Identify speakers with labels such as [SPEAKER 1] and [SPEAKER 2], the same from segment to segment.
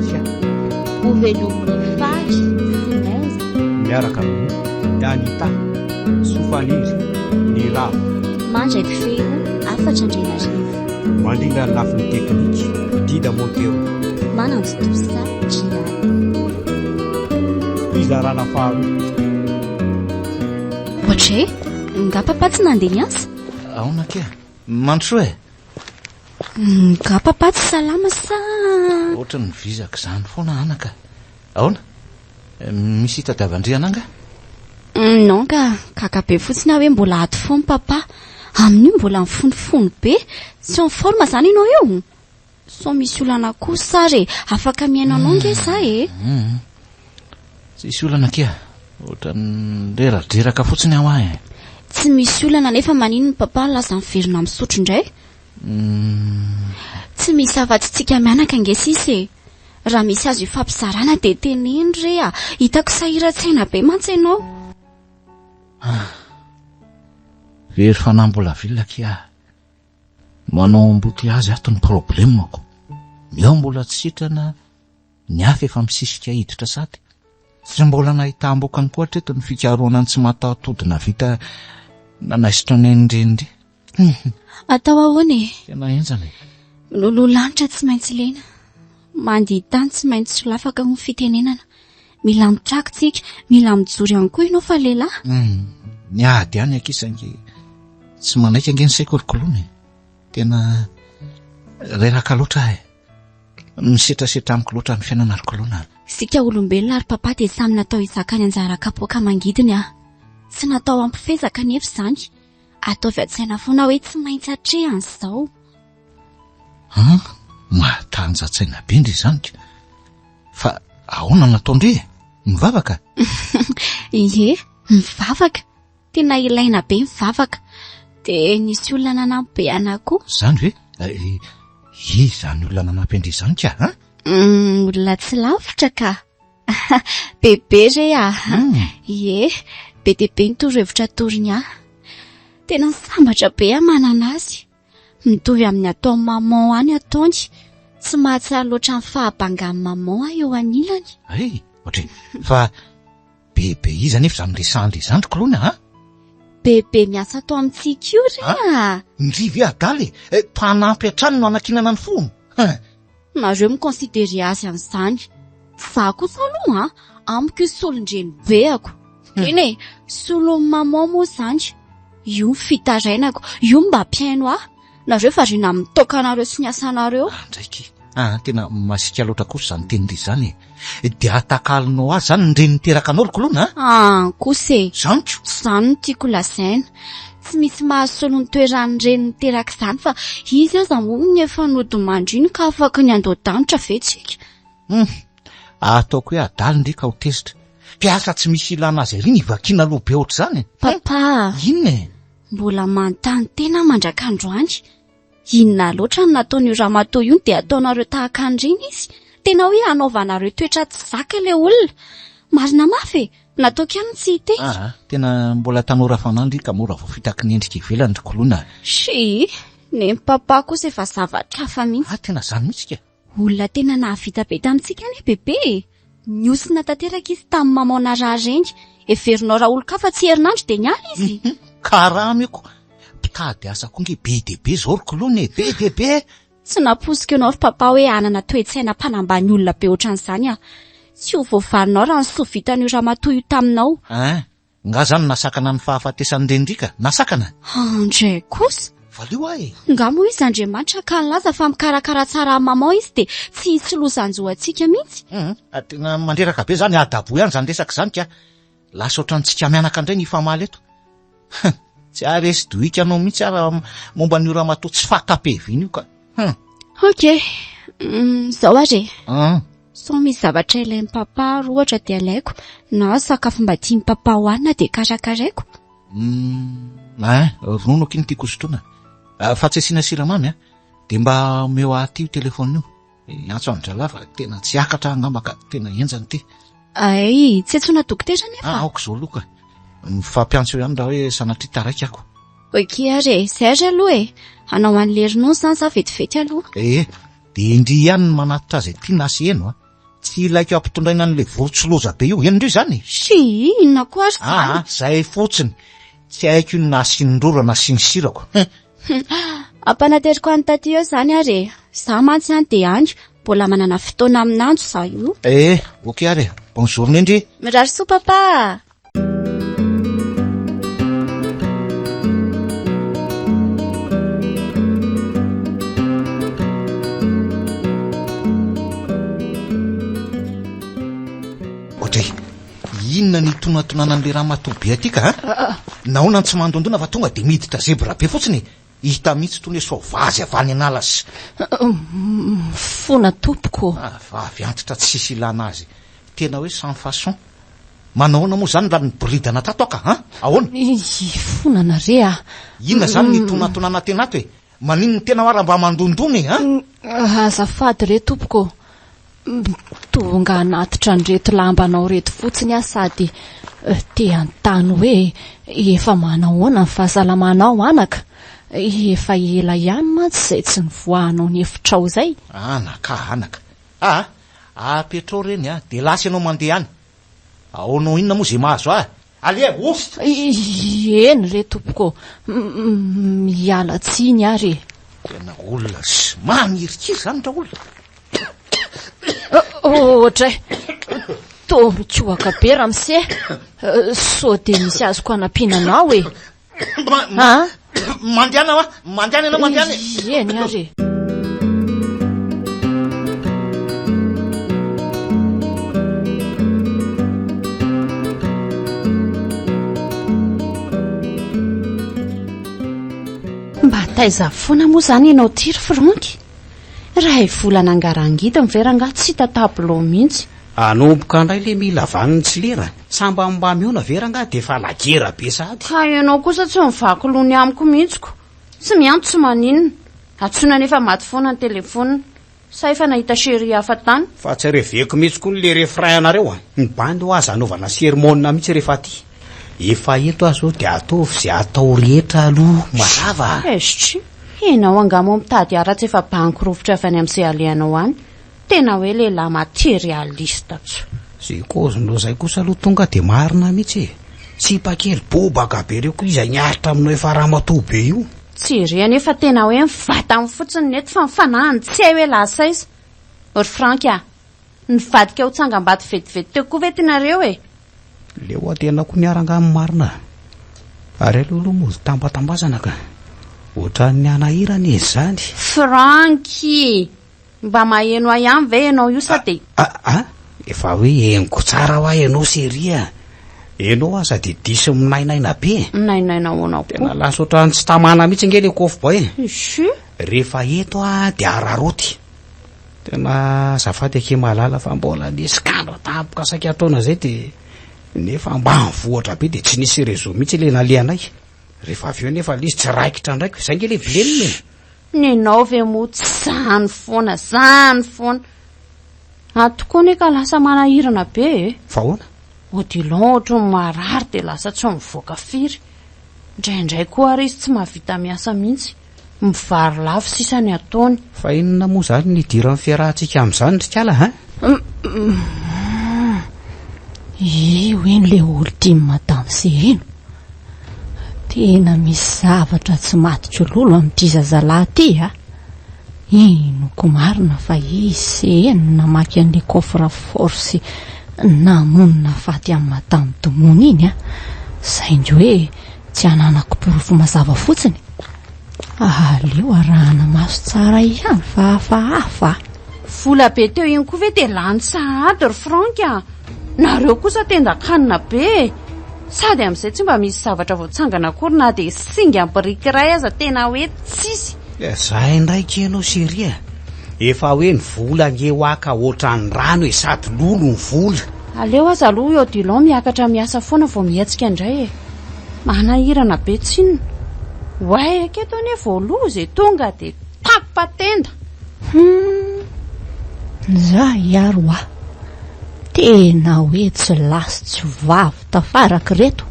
[SPEAKER 1] Patricia.
[SPEAKER 2] Ho velomin'i Fary sy Maiza.
[SPEAKER 1] Miaraka amin'i Anita, Sofaniry, Niravo.
[SPEAKER 2] Mandray feo, Hafatra Andrianarivo.
[SPEAKER 1] Mandrindra ny lafiny teknika, Dida Montero.
[SPEAKER 2] Manantontosa, Djian.
[SPEAKER 1] Fizarana faharoa.
[SPEAKER 2] Ohatry e! Nga papa tsy nandeha niasa?
[SPEAKER 3] Ahoana akia? Mandrosoa e!
[SPEAKER 2] Nga papa tsy salama sa?
[SPEAKER 3] Ohatry ny vizaka izany foana anaka. Ahoana? Misy hitadiavan-dry anà nga?
[SPEAKER 2] Non ka, gaga be fotsiny aho hoe mbola ato foana papa. Amin'io mbola mifonofono be. Tsy en forme izany ianao io? Sao misy olana kosa ary e! Afaka mihaino anao nge za e!
[SPEAKER 3] Tsisy olana akia. Ohatran'ny reradreraka fotsiny aho ahy e.
[SPEAKER 2] Tsy misy olana nefa maninona papa lasa miverina misotro indray? Tsy misy afa-tsy tsika mianaka ange sisa e! Raha misy azo ifampizarana dia teneno re a! Hitako sahiran-tsaina be mantsy ianao.
[SPEAKER 3] Very fanahy mbola vilona akia. Manao embouteillage ato ny problème-ko. Ny ao mbola tsy sitrana, ny hafa efa misisika hiditra sady. Tsy mbola nahitam-bokany koa hatreto ny fikarohana ny tsy mataho-tody nahavita nanaisotra ny ain'ireny.
[SPEAKER 2] Atao ahoana e?
[SPEAKER 3] Tena henjana e.
[SPEAKER 2] Miloloha lanitra tsy maintsy lena. Mandihy tany tsy maintsy solafaka hoy ny fitenenana. Mila mitraka tsika, mila mijoro ihany koa ianao fa lehilahy.
[SPEAKER 3] Hmm, miady ihany akia saingy tsy manaiky ange ny saiko ry koloina e. Tena reraka loatra aho e. Misetrasetra amiko loatra ny fiainana ry koloina.
[SPEAKER 2] Isika olombelona ry papa dia samy natao hizaka ny anjara kapoaka mangidiny ah. Tsy natao hampifezaka anefa izany. Ataovy an-tsaina foana hoe tsy maintsy atrehana izao.
[SPEAKER 3] An, mahatanja-tsaina be ndry izany ka. Fa ahoana no ataon-dry e? Mivavaka?
[SPEAKER 2] Ie, mivavaka. Tena ilaina be mivavaka. Dia nisy olona nanampy be anà koa.
[SPEAKER 3] Izany ve? Iza izany olona nanampy an-dry izany ka? An?
[SPEAKER 2] Mm, olona tsy lavitra ka. Bebe re a! Ie, be dia be ny torohevitra atorony ahy. Tena sambatra be aho manana azy. Mitovy amin'ny ataon'i maman ahy ny ataony. Tsy mahatsiaro loatra ny fahabangan'i maman aho eo anilany.
[SPEAKER 3] Hay, ohatry fa bebe iza anefa izany resahan-dry izany ry Koloina a?
[SPEAKER 2] Bebe miasa ato amintsika io re a!
[SPEAKER 3] Ndry ve adala e? Mpanampy hatrany no anankinana ny fo.
[SPEAKER 2] Nareo mi-considerer azy an'izany. Za kosa aloha an, amiko io solon-drenibeako. Eny e, solon'i maman moa izany. Io ny fitarainako, io no mba mpihaino ahy. Nareo variana amin'ny toakanareo sy ny asanareo.
[SPEAKER 3] Ndraiky ah, tena masiaka loatra kosa izany tenin-dry izany e. Dia atakalonao azy izany ny reny niteraka anao ry Koloina a?
[SPEAKER 2] Ah, kosa e.
[SPEAKER 3] Izany ko.
[SPEAKER 2] Izany no tiako lazaina. Tsy misy mahasolo ny toeran'ny reny niteraka izany fa izy aza moa no efa nodimandry iny ka afaka ny handoa-danitra ve tsika?
[SPEAKER 3] Hum, ataoko hoe adala ndry ka ho tezitra. Mpiasa tsy misy ilana azy ery ny hivakiana loha be ohatr'izany e.
[SPEAKER 2] Papa!
[SPEAKER 3] Inona e?
[SPEAKER 2] Mbola manontany tena aho mandrak'androany. Inona loatra no nataon'io ramatoa io dia ataonareo tahaka an'ireny izy? Tena hoe anaovanareo toetra tsy zaka ilay olona. Marina mafy e! Nataoko ihany ny tsy hiteny.
[SPEAKER 3] Aa, tena mbola tanora fanahy ndry ka mora voafitaky ny endrika ivelany ry Koloina a!
[SPEAKER 2] Shii! Nen'i papa kosa efa zavatra hafa mihitsy.
[SPEAKER 3] Ah, tena zany mihitsy ka!
[SPEAKER 2] Olona tena nahavita be tamintsika anie bebe e! Nihosina tanteraka izy tamin'ny maman narary ireny. Heverinao raha olon-kafa tsy herinandro dia niala izy?
[SPEAKER 3] Karama io ko! Mpitady asa koa nge be dia be zao ry Koloina e! Be dia be e!
[SPEAKER 2] Tsy nampoiziko ianao ry papa hoe hanana toe-tsaina mpanambany olona be ohatran'izany aho. Tsy ho voavalinao raha ny soa vitan'io ramatoa io taminao.
[SPEAKER 3] Ein! Nga zany nasakana ny fahafatesan'i Rendrika? Nasakana?
[SPEAKER 2] Andray kosa!
[SPEAKER 3] Valio ahy e!
[SPEAKER 2] Nga moa izy Andriamanitra ka nilaza fa mikarakara tsara an'i maman izy dia tsy hisy loza hanjo antsika mihitsy?
[SPEAKER 3] Hum, tena mandreraka be zany, adaboy ihany zany resaka izany ka! Lasa ohatran'ny tsika mianaka indray ny hifamaly eto. Hum, tsy haharesy dohika anao mihitsy aho raha momba an'io ramatoa tsy fahatapeviana io ka. Hum.
[SPEAKER 2] Ok, izao ary e.
[SPEAKER 3] Hum.
[SPEAKER 2] Sao misy zavatra ilain'i papa ary ohatra dia alaiko, na sakafo mba tian'i papa hohanina dia karakaraiko.
[SPEAKER 3] Hum, ein, ronono akia no tiako hosotroina. Fa tsy asiana siramamy an. Dia mba omeo ahy aty io telefaonina io. Hiantso an-drahalahy fa tena tsy hiakatra aho angamba ka, tena henjana ity.
[SPEAKER 2] Ay, tsy antsoina dokotera anefa?
[SPEAKER 3] Ah, aoka izao aloha ka. Mifampiantso eo ihany raha hoe sanatria taraiky ako.
[SPEAKER 2] Ok ary e, izay ary aloha e. Hanao an'ilay ronono izany za vetivety aloha.
[SPEAKER 3] Ee, dia indry ihany ny manatitra azy aty na sy heno a. Tsy ilaiko ampitondraina an'ilay vorontsiloza be io. Henondreo izany e?
[SPEAKER 2] Shii, inona koa ary izany?
[SPEAKER 3] Aa, izay fotsiny. Tsy haiko io na asiany rora na asiany sirako. Hein.
[SPEAKER 2] Ampanateriko any taty eo izany ary e. Izaho mantsy any dia any. Mbola manana fotoana amin'andro izaho io.
[SPEAKER 3] Eh, ok ary e. Bonne journée ndry.
[SPEAKER 2] Mirary soa papa a!
[SPEAKER 3] Ohatray, inona ny itonatonanan'ilay ramatoa be aty ka a? Nahoana no tsy mandondona fa tonga dia miditra zebra be fotsiny e? Hita mihitsy itony hoe saovazy avy any an'ala sy.
[SPEAKER 4] Mifona tompoko ô.
[SPEAKER 3] Ah, vavy antitra tsisy ilana azy. Tena hoe sans façon. Manahoana moa izany raha niboridana tato aho ka, an? Ahoana?
[SPEAKER 4] Hifona nare ah.
[SPEAKER 3] Inona izany ny itonatonana tena ato e? Maninona ny tena hoa raha mba mandondona e, an?
[SPEAKER 4] Azafady re tompoko ô. Tonga hanatitra an'ireto lambanao ireto fotsiny aho sady te hanontany hoe efa manahoana ny fahasalamanao anaka? Efa ela ihany mantsy izay tsy nivoahanao ny efitrao izay.
[SPEAKER 3] Anaka, anaka. Aa, apetrao ireny a, dia lasa ianao mandeha any. Ahoanao inona moa izay mahazo ahy? Aleha, ouf!
[SPEAKER 4] Eny re tompoko ô, miala tsiny ary e.
[SPEAKER 3] Tena olona sy manirikiry izany raolona.
[SPEAKER 4] Ohatray, toa mikohaka be ramose, sao dia misy azoko hanampiana anao e?
[SPEAKER 3] A? Mandehana hoa, mandehana ianao, mandehana e.
[SPEAKER 4] Eny ary e.
[SPEAKER 5] Mba taiza foana moa izany ianao ity ry Franck? Iray volana angarangidiny ve rangaha tsy hita tableau mihitsy.
[SPEAKER 6] Hanomboka indray le mila vaniny tsy lera. Sambany mba mihaona ve rangaha dia efa lagera be sahady.
[SPEAKER 5] Ka ianao kosa tsy mivaky loha ny amiko mihitsy ko. Tsy miantso tsy maninona. Antsoina nefa maty foana ny telephone. Sa efa nahita chérie hafa tany?
[SPEAKER 6] Fa tsy reveko mihitsy koa le refrain anareo a! Ny bandy hoa aza anaovana sermon mihitsy rehefa aty. Efa eto aho zao dia ataovy ze atao rehetra aloha mazava a!
[SPEAKER 5] Eshh! Ianao angaha moa mitady haratsy efa banky rovitra avy any amin'izay alehanao any? Tena hoe lehilahy materialiste tso.
[SPEAKER 6] Zay kôzinao zay kosa aloha tonga dia marina mihitsy e! Sipa kely bobaka be reo koa iza niaritra aminao efa ramatoa be io?
[SPEAKER 5] Tsy re anefa tena hoe ny vatany fotsiny no eto fa ny fanahiny tsy hay hoe lasa aiza. Ry Franck a! Nivadika ho tsangambato vetivety teo koa ve ty nareo e?
[SPEAKER 6] Leo tena koa miaranga amin'ny marina. Ary aleo aloha mody tambatambazana ka. Ohatran'ny hanahirana izy izany.
[SPEAKER 5] Francky! Mba maheno ahy ihany ve ianao io sa dia.
[SPEAKER 6] A a! Efa hoe henoko tsara hoa ianao chérie a! Ianao aza dia diso minainaina be e!
[SPEAKER 5] Minainaina ahoana koa?
[SPEAKER 6] Tena lasa ohatran'ny tsy tamana mihitsy ange ilay kôfy boy e!
[SPEAKER 5] Chut!
[SPEAKER 6] Rehefa eto aho dia araraoty. Tena azafady akia malala fa mbola nisy kandra tampoka saika hataona izay dia nefa ambanivohitra be dia tsy nisy réseau mihitsy ilay nalehanay. Rehefa avy eo nefa ilay izy tsy raikitra ndraiky, izay ange ilay vilenina e!
[SPEAKER 5] Nenao ve moa tsy zany foana, zany foana. Ato koa anie ka lasa manahirana be e.
[SPEAKER 6] Fa ahoana?
[SPEAKER 5] Odilon ohatry ny marary dia lasa tsy mivoaka firy. Indraindray koa ary izy tsy mahavita miasa mihitsy. Mivary lafo sisa ny ataony.
[SPEAKER 6] Fa inona moa izany ny idiran'ny fiarahantsika amin'izany ry kala a?
[SPEAKER 4] Io eny le olo-tian'i Madame Seheno. Tena misy zavatra tsy matiko lolo amin'ity zazalahy ity a! Inoko marina fa izy Seheno no namaky an'ilay coffre fort sy namono nahafaty an'i Madame Domony iny a! Saingy hoe tsy ananako porofo mazava fotsiny. Aleo arahana maso tsara ihany fa hafahafa a!
[SPEAKER 5] Vola be teo iny koa ve dia lany sahady ry Franck a! Nareo kosa tendan-kanina be e! Sady amin'izay tsy mba misy zavatra voatsangana akory na dia singa biriky iray aza tena hoe tsisy.
[SPEAKER 6] Zay indray ki ianao chérie a! Efa hoe ny vola ange hoa ka ohatran'ny rano e sady lolo ny vola.
[SPEAKER 5] Aleo aza aloha i Odilon miakatra miasa foana vao mihetsika indray e! Manahirana be tsinona. Oay aketo anie vao loza e tonga dia tapa-tenda.
[SPEAKER 4] Humm! Zay ary hoa! Tena hoe tsy lahy sy tsy vavy tafaraka ireto!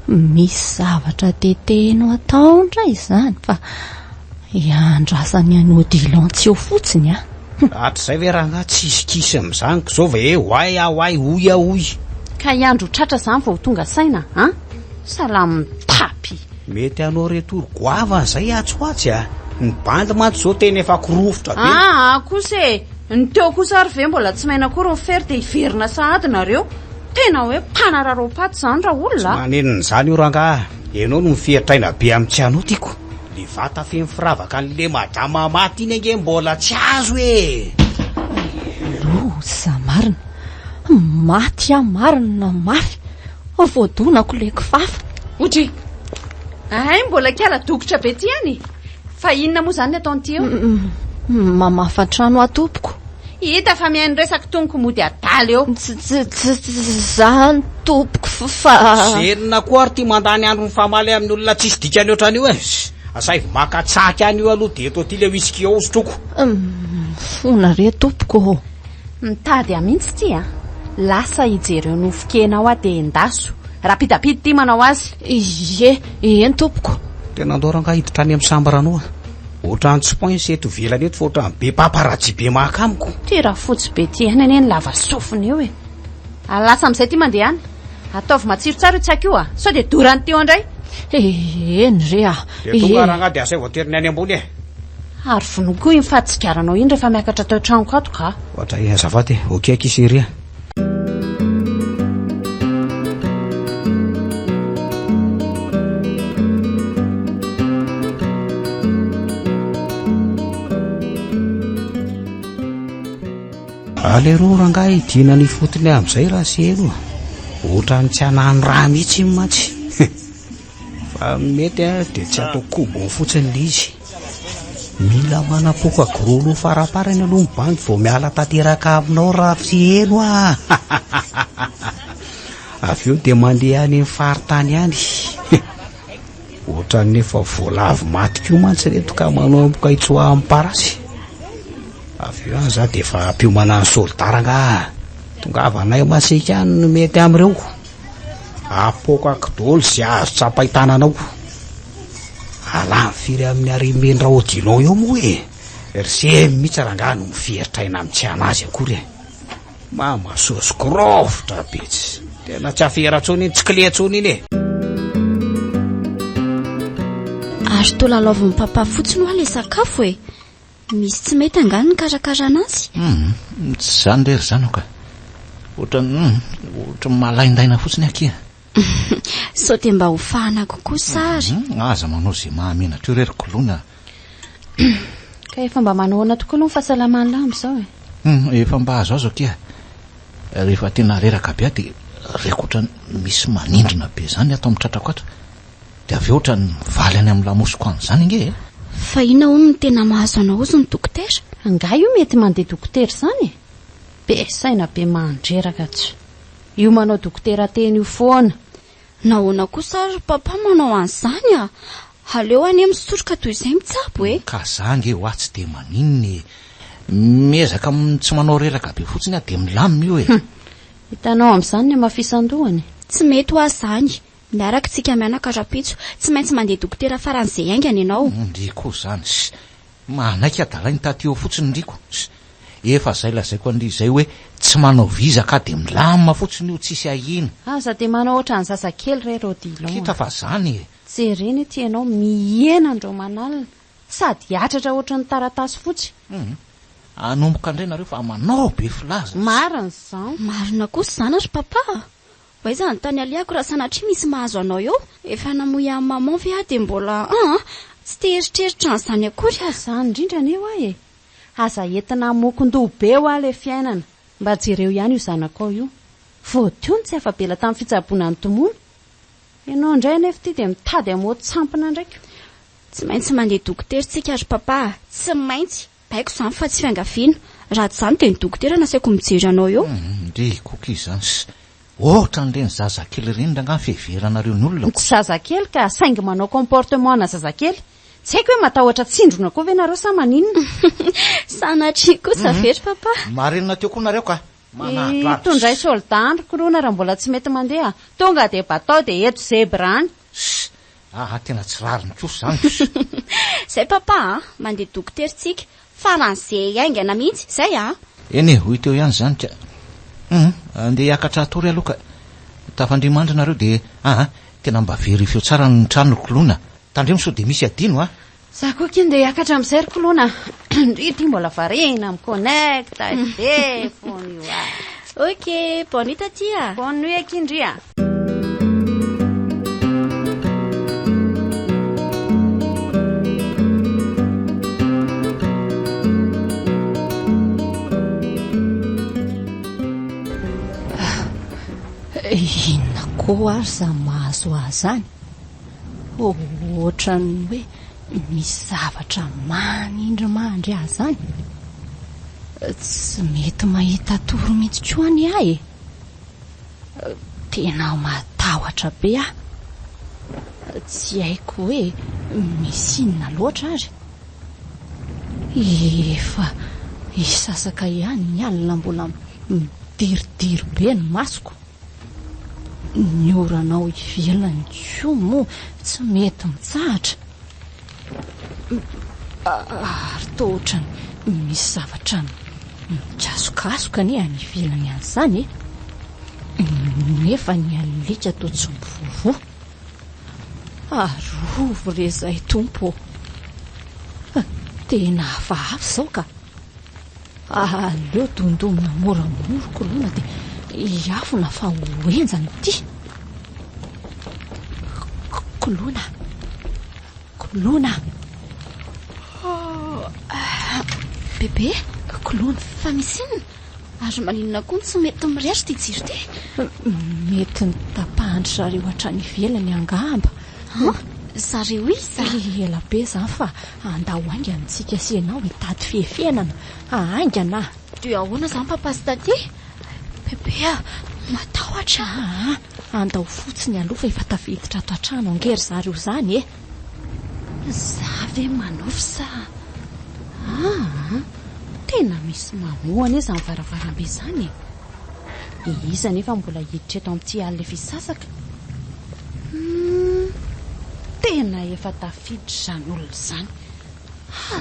[SPEAKER 4] Misy zavatra tetehino atao indray izany fa iandrasany an'i Odilon tsy eo fotsiny an!
[SPEAKER 6] Hatrizay ve rangahy tsisy kisy amin'izany ko zao ve e oay ah oay hoy ah hoy.
[SPEAKER 5] Ka hiandry ho tratra zany vao ho tonga saina an! Salamo mitapy.
[SPEAKER 6] Mety hanao retour goavana zay atsy ho atsy a! Ny bandy mantsy zao tena efa korofotra be.
[SPEAKER 5] Aa kosa e! Ny teo kosa ary ve mbola tsy maina akory ny fery dia hiverina sahady nareo? Tena hoe mpanararaopaty izany raolona
[SPEAKER 6] a!
[SPEAKER 5] Tsy
[SPEAKER 6] manenina izany io rangaha, ianao no miferotraina be amin'ny tsy anao tiako. Le vata feno firavaka an'le madama maty iny ange mbola tsy azo e!
[SPEAKER 4] Loza marina! Maty aho marina mafy! Voadonako le kifafa!
[SPEAKER 5] Odry! Hay mbola kiala dokotra be ty any e! Fa inona moa izany ny ataon'ity eo?
[SPEAKER 4] Mamafa trano aho tompoko.
[SPEAKER 5] Hita fa mihaino resaka toniko mody adala eo.
[SPEAKER 4] Tsy tsy tsy izany tompoko fa.
[SPEAKER 6] Zenona koa ary ty mandany andro mifamaly amin'ny olona tsisy dikany ohatran'io e. Asaivo maka tsaky any io aloha dia eto aty le whisky ao sotroko.
[SPEAKER 4] Mifona re tompoko ô.
[SPEAKER 5] Mitady ahy mihitsy ity a! Lasa hijereo nofon-kena ao aho dia endaso. Rapidapidy ity manao azy.
[SPEAKER 4] Ie, eny tompoko.
[SPEAKER 6] Tena andao rangahy hiditra any amin'ny chambre anao a. Ohatran'ny tsy poince eto ivelany eto fa ohatran'ny be paparazzi be maka amiko.
[SPEAKER 5] Ty rafotsy be ty ihany anie ny lava sofina io e. Lasa amin'izay ty mandeha any. Ataovy matsiro tsara io tsaky io a! Sao dia doran'ny teo indray.
[SPEAKER 4] Eny re a!
[SPEAKER 6] Dia tonga rangahy dia asaivo ateriny any ambony e.
[SPEAKER 5] Ary vonoy koa iny fahatsigaranao iny rehefa miakatra tao an-tranoko ato ka.
[SPEAKER 6] Ohatra e, azafady e. Ok akia chérie a. Aleo rangahy hidina any ifotony amin'izay raha sy heno a. Ohatran'ny tsy hanano raha mihitsy iny mantsy. Fa mety a dia tsy atao kobony fotsiny ilay izy. Mila manapoaka gros lot faraparany aloha ny bandy vao miala tanteraka aminao raha tsy heno a. Avy eo dia mandeha any amin'ny faritany any. Ohatran'ny efa voalavo maty koa mantsy ireto ka manomboka hitsoahan'ny parasy. Avy eo any za dia efa ampiomana ny soldat rangaha. Tongavanay masiaka any no mety amin'ireo. Apoakako daholo izay azo tsapain-tanana ao. Alany firy amin'ny haremena Odilon eo moa e! Ry semy mihitsy rangaha no miferotra aina amin'ny tsy an'azy akory e! Mama sosy rovitra be tsy. Tena tsy afera intsony iny, tsy clé intsony iny e.
[SPEAKER 2] Ary toa lalaovin'i papa fotsiny hoa ilay sakafo e! Misy tsy mety angaha ny nikarakarana azy?
[SPEAKER 3] Hum, tsy izany re ry zanako a! Ohatran'ny, hum, ohatran'ny malaindaina fotsiny akia.
[SPEAKER 2] Sao dia mba ho fahanako kosa ary.
[SPEAKER 3] Hum, aza manao izay mahamenatra eo re ry Koloina a!
[SPEAKER 5] Ka efa mba manao ahoana tokoa aloha ny fahasalaman'i lahy amin'izao e?
[SPEAKER 3] Hum, efa mba azoazo akia. Rehefa tena reraka be aho dia reko ohatran'ny misy manindrona be izany ato amin'ny tratrako ato. Dia avy eo ohatran'ny mivaly any amin'ny lamosiko any izany ange e!
[SPEAKER 2] Fa inona hono no tena mahazo anao hozy ny dokotera?
[SPEAKER 5] Angaha io mety mandeha dokotera izany e? Be saina be mandreraka tsy. Io manao dokotera tena io foana.
[SPEAKER 2] Nahoana kosa ary papa manao an'izany a? Aleo anie misoroka toy izay mitsabo e!
[SPEAKER 3] Ka za ange hoa tsy dia maninona e! Miezaka tsy manao reraka be fotsiny aho dia milamina io e!
[SPEAKER 5] Hum! Hitanao amin'izany ny hamafisan-dohany?
[SPEAKER 2] Tsy mety hoa izany! Miaraka isika mianaka rahampitso. Tsy maintsy mandeha dokotera faran'izay haingana ianao.
[SPEAKER 3] Ndry koa izany! Manaiky adalainy taty eo fotsiny ndry ko. Efa zay lazaiko an-dry izay hoe tsy manao vizaka aho dia milamina fotsiny io tsisy ahiana.
[SPEAKER 5] Aza dia manao ohatran'ny zazakely re Rodilon a.
[SPEAKER 3] Kita fa zany e.
[SPEAKER 5] Jerena ity ianao mihena andro aman'alina sady hatratra ohatran'ny taratasy fotsy.
[SPEAKER 3] Hum. Hanomboka indray nareo fa manao be filaza.
[SPEAKER 5] Marina izany.
[SPEAKER 2] Marina kosa izany ry papa a. Ho aiza ny tany alehako raha sanatria misy mahazo anao eo? Efa namoy an'i maman ve aho dia mbola an! Tsy te hieritreritra an'izany akory aho.
[SPEAKER 5] Izany indrindra anie hoa e! Aza entina hamokon-doha be hoa ilay fiainana. Mba jereo ihany io zanakao io. Vao teo no tsy afa-bela tamin'ny fitsaboana an'i Tomono. Ianao indray anefa ity dia mitady hamoa-tsampona indray ko.
[SPEAKER 2] Tsy maintsy mandeha dokotera tsika ry papa a! Tsy maintsy! Baiko izany fa tsy fiangaviana. Raha tsy izany dia ny dokotera no asaiko mijery anao eo.
[SPEAKER 3] Humm, ndry koky izany sy. Ohatran'ireny zazakely ireny rangaha ny fiheveranareo ny olona ko.
[SPEAKER 5] Tsy zazakely ka, saingy manao comportement ana zazakely. Tsy haiko hoe matahotra tsindrona koa ve nareo sa maninona?
[SPEAKER 2] Sanatria kosa ve ry papa?
[SPEAKER 3] Marenina teo koa nareo ka. Manadroadro.
[SPEAKER 5] Itondray soldat any ry koloina raha mbola tsy mety mandeha. Tonga dia batao dia eto zebra any.
[SPEAKER 3] Ss! Aa tena tsy rariny kosa izany ss!
[SPEAKER 2] Zay papa a! Mandeha dokotera tsika. Faran'izay haingana mihitsy, izay a!
[SPEAKER 3] Eny e, ho hita eo ihany izany ka. Hum, andeha hiakatra hatory aloha ka. Tafandria mandry nareo dia aa, tena mba verifio tsara ny trano ry Koloina. Tandremo sao dia misy adino a!
[SPEAKER 5] Za koa akia ndeha hiakatra amin'izay ry Koloina a! Ndry ity mbola variana mi-connecte be foana io a!
[SPEAKER 2] Ok, bonne nuit taty a!
[SPEAKER 5] Bonne nuit akia ndry a!
[SPEAKER 4] Inona koa ary izany mahazo ahy izany? Ohatran'ny hoe misy zavatra manindrimandry ahy izany. Tsy mety mahita tory mihitsy koa anie aho e. Tena matahotra be aho. Tsy haiko hoe misy inona loatra ary. Efa hisasaka ihany ny alina mbola midiridiry be ny masoko. Ny orana ao ivelany koa moa tsy mety mitsahatra. Ary toa ohatran'ny misy zavatra mikasokasoka anie any ivelany any izany e. Nefa ny alika toa tsy mivovoa. Arovy re izay Tompo ô. Tena hafahafa izao ka. Aleo dondomina moramora koloina dia hiafina fa ho henjana ity. Koloina! Koloina!
[SPEAKER 2] Bebe!
[SPEAKER 4] Koloina!
[SPEAKER 2] Fa misy inona? Ary maninona koa no tsy mety mirehitra ity jiro ity?
[SPEAKER 4] Mety notapahan-dry zareo hatrany ivelany angamba.
[SPEAKER 2] Han? Zareo iza?
[SPEAKER 4] Ela be izany fa andao haingana isika sy ianao hitady fihefenana. Haingana!
[SPEAKER 2] Dia ahoana izany papa sy taty? Bebe a! Matahotra aho.
[SPEAKER 4] Aa! Andao fotsiny aloha fa efa tafiditra ato an-trano ange ry zareo izany e!
[SPEAKER 5] Za ve manofy sa? Aa! Tena misy mamoha anie izany varavarambe izany e! Iza anefa mbola hiditra eto amin'ity alina efa hisasaka? Humm! Tena efa tafiditra izany olona izany.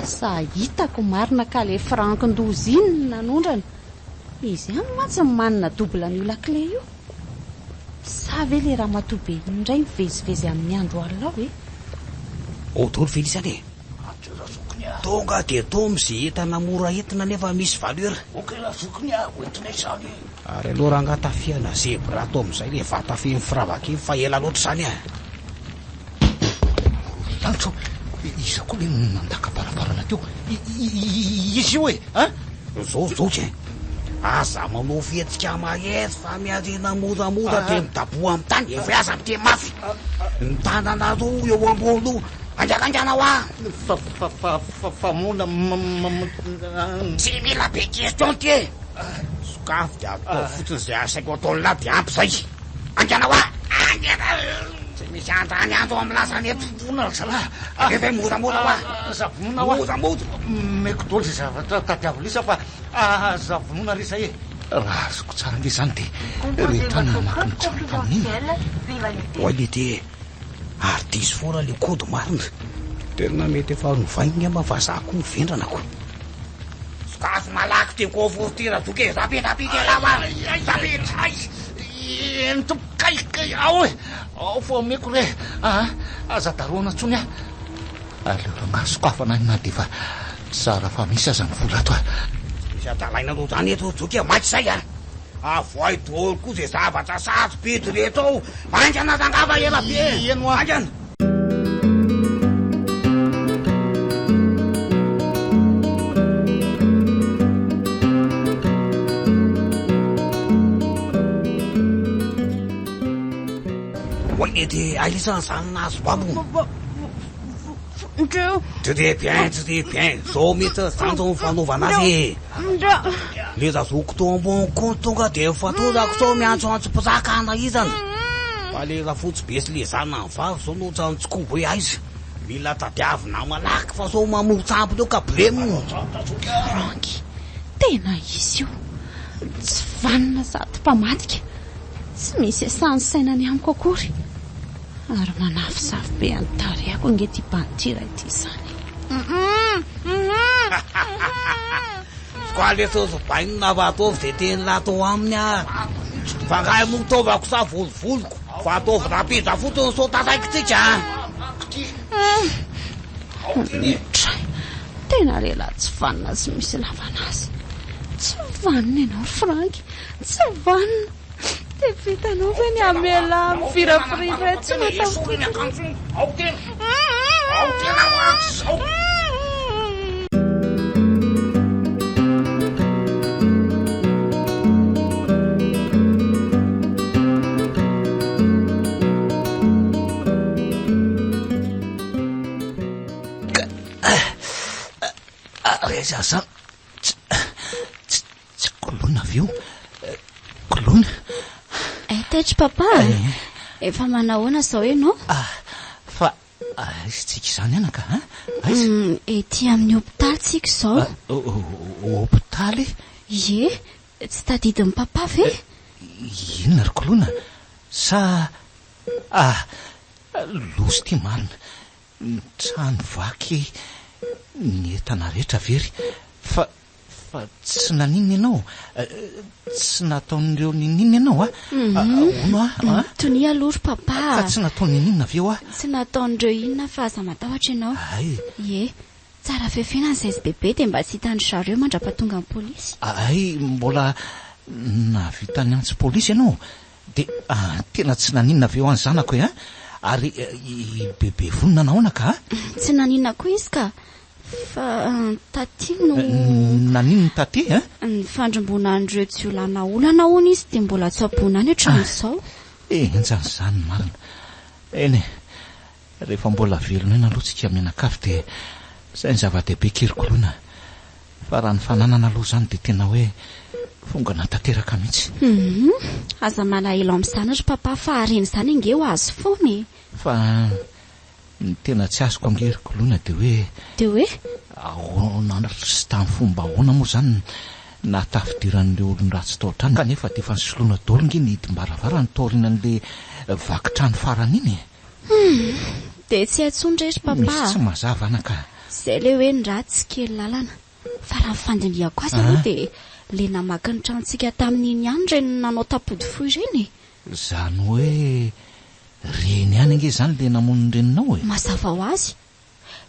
[SPEAKER 5] Asa hitako marina ka le Franck-ndoza iny no nanondrana. Izy ihany mantsy no manana double an'io lakile io. Sa ve le ramatoa be iny indray mivezivezy amin'ny andro alina ao e?
[SPEAKER 6] Ao daholo ve lisany e? Tonga dia tomy ze entana mora entina nefa misy valeur.
[SPEAKER 3] Ok ra zokiny a, hoentinay izany e.
[SPEAKER 6] Ary aleo rangaha tafihana zebra ato amin'izay le vata feno firavaka iny fa ela loatra izany a.
[SPEAKER 3] Lanitra o, iza koa le nandaka varavarana teo? Iza io e? An?
[SPEAKER 6] Zao zoky e! Aza manao fihetsika mahery fa miarina moramora dia midaboha amin'ny tany, efa aza miteny mafy. Ny tananareo eo ambony loha, hainganaingana hoa!
[SPEAKER 3] Fa fa fa fa fa mona
[SPEAKER 6] Tsy mila be question ty e! Sokafy dia ataovy fotsiny izay asaiko ataon'lah dia ampy izay. Haingana hoa! Haingana! Tsy misy andany andro amin'ny lazany eto.
[SPEAKER 3] Vonona ry zalahy.
[SPEAKER 6] Aleo ve moramora hoa!
[SPEAKER 3] Aza vonoina hoa!
[SPEAKER 6] Moramora!
[SPEAKER 3] Omeko daholo izay zavatra tadiavo lisa fa aza vonoina re izay e! Raha azoko tsara ange izany dia rehetra any namaky ny trano tamin'iny e!
[SPEAKER 6] Oay lehibe e! Ary diso foana le code marina. Tena mety efa novainy ngamba fa za koa vendrana ko. Sokafy malaky ty coffre ty razoky e, rapide rapide elah hoa, rapide.
[SPEAKER 3] Ay, eny tompoko kay, kay, ao e, ao fa omeko re, aa, aza darohana intsony aho. Aleo rangahy sokafana any na dia efa zara fa misy aza ny vola ato a.
[SPEAKER 6] Tsy misy adalaina anao zany eto zoky e, maika zay a. Avoahy daholo koa ze zavatra sarobidy rehetra ao. Haingana rangahy fa ela be e.
[SPEAKER 3] Eny hoa.
[SPEAKER 6] Haingana. Oay lety, aiza zany nahazo babo?
[SPEAKER 5] Ndreo.
[SPEAKER 6] Très bien, très bien. Zao mihitsy ry zany zao ny fanaovana azy e.
[SPEAKER 5] Ndreo.
[SPEAKER 6] Le razoky teo ambony compte tonga dia mifatorako sao miantsoantso mpiraka na izany. Fa le rafotsy be sy le zanany vavy zao no ohatran'ny tsy kobo hoe aiza. Mila tadiavina malaky fa sao mamoron-tsampona eo ka blem.
[SPEAKER 5] Franky, tena izy io. Tsy vanona sady mpamadika. Tsy misy iasan'ny saina ny amiko akory. Ary manafosafo be an'i tarehako ange ity bandy iray ity izany e.
[SPEAKER 7] Ka le saosy bainina fa ataovy ze tian'lah atao aminy ah. Fa ngahy moa taovako sa volovoloko fa ataovy rapida fotsiny sao taraiky-tsika ah.
[SPEAKER 5] Dray, tena lehilahy tsy vanona tsy misy ilavana azy. Tsy vanona ianao ry Franck, tsy vanona. Dia vitanao ve ny hamela ahy mivirapirindra eto tsy mataho-tody ireto?
[SPEAKER 3] Aiza zany? Tsy tsy koloina avy eo. Koloina.
[SPEAKER 2] Eh, tetry papa. Efa manahoana izao ianao?
[SPEAKER 3] Ah, fa aiza tsika izany anaka a? Aiza?
[SPEAKER 2] Mm, ety amin'ny hopitaly tsika izao.
[SPEAKER 3] Ah, hopitaly?
[SPEAKER 2] Ie, tsy tadidin'i papa ve?
[SPEAKER 3] Inona ry koloina? Sa ah, loza ity marina. Ny trano vaky, ny entana rehetra very. Fa fa tsy naninona ianao? Tsy nataon'ireo niniana ianao a? Hono a?
[SPEAKER 2] Tonia aloha ry papa a!
[SPEAKER 3] Ka tsy natao niniana avy eo a?
[SPEAKER 2] Tsy nataon'ireo inona fa aza matahotra ianao.
[SPEAKER 3] Hay.
[SPEAKER 2] Ie. Tsara fefena ny saizy bebe dia mba tsy hitan-dry zareo mandra-pahatonga ny polisy.
[SPEAKER 3] Hay, mbola nahavita niantso polisy ianao? Dia tena tsy naninona avy eo an zanako e an! Ary i Bebe vonona nahoana ka?
[SPEAKER 2] Tsy naninona koa izy ka! Fa taty no.
[SPEAKER 3] Naninona taty an?
[SPEAKER 2] Ny fandrimbonan'ireo jiolahy naolana hono izy dia mbola tsaboina any hatramin'izao.
[SPEAKER 3] Henjana izany marina. Eny e! Rehefa mbola velona eny aloha tsika mianakavy dia izay ny zava-dehibe kirikoloina. Fa raha ny fananana aloha izany dia tena hoe fongana tanteraka mihitsy.
[SPEAKER 2] Humm, aza malahelo amin'izany ry papa fa harena izany ange ho azo foana e.
[SPEAKER 3] Fa ny tena tsy azoko ange ry koloina dia hoe.
[SPEAKER 2] Dia hoe?
[SPEAKER 3] Ahoana sy tamin'ny fomba ahoana moa izany no nahatafidiran'ireo olon-dratsy tao an-trano kanefa dia efa nisoloana daholo ange ny hidim-baravarana taorianan'ilay vaky trano farany iny e.
[SPEAKER 2] Humm, dia tsy hay intsony re ry papa a.
[SPEAKER 3] Misy tsy mazava anaka.
[SPEAKER 2] Izay ilay hoe ny ratsy kely lalana. Fa raha ny fandinihako azy aloha dia ilay namaky ny tranontsika tamin'iny ihany ireny nanao tampody fohy ireny e.
[SPEAKER 3] Izany hoe ireny ihany ange izany ilay namono ny reninao e.
[SPEAKER 2] Mazava ho azy.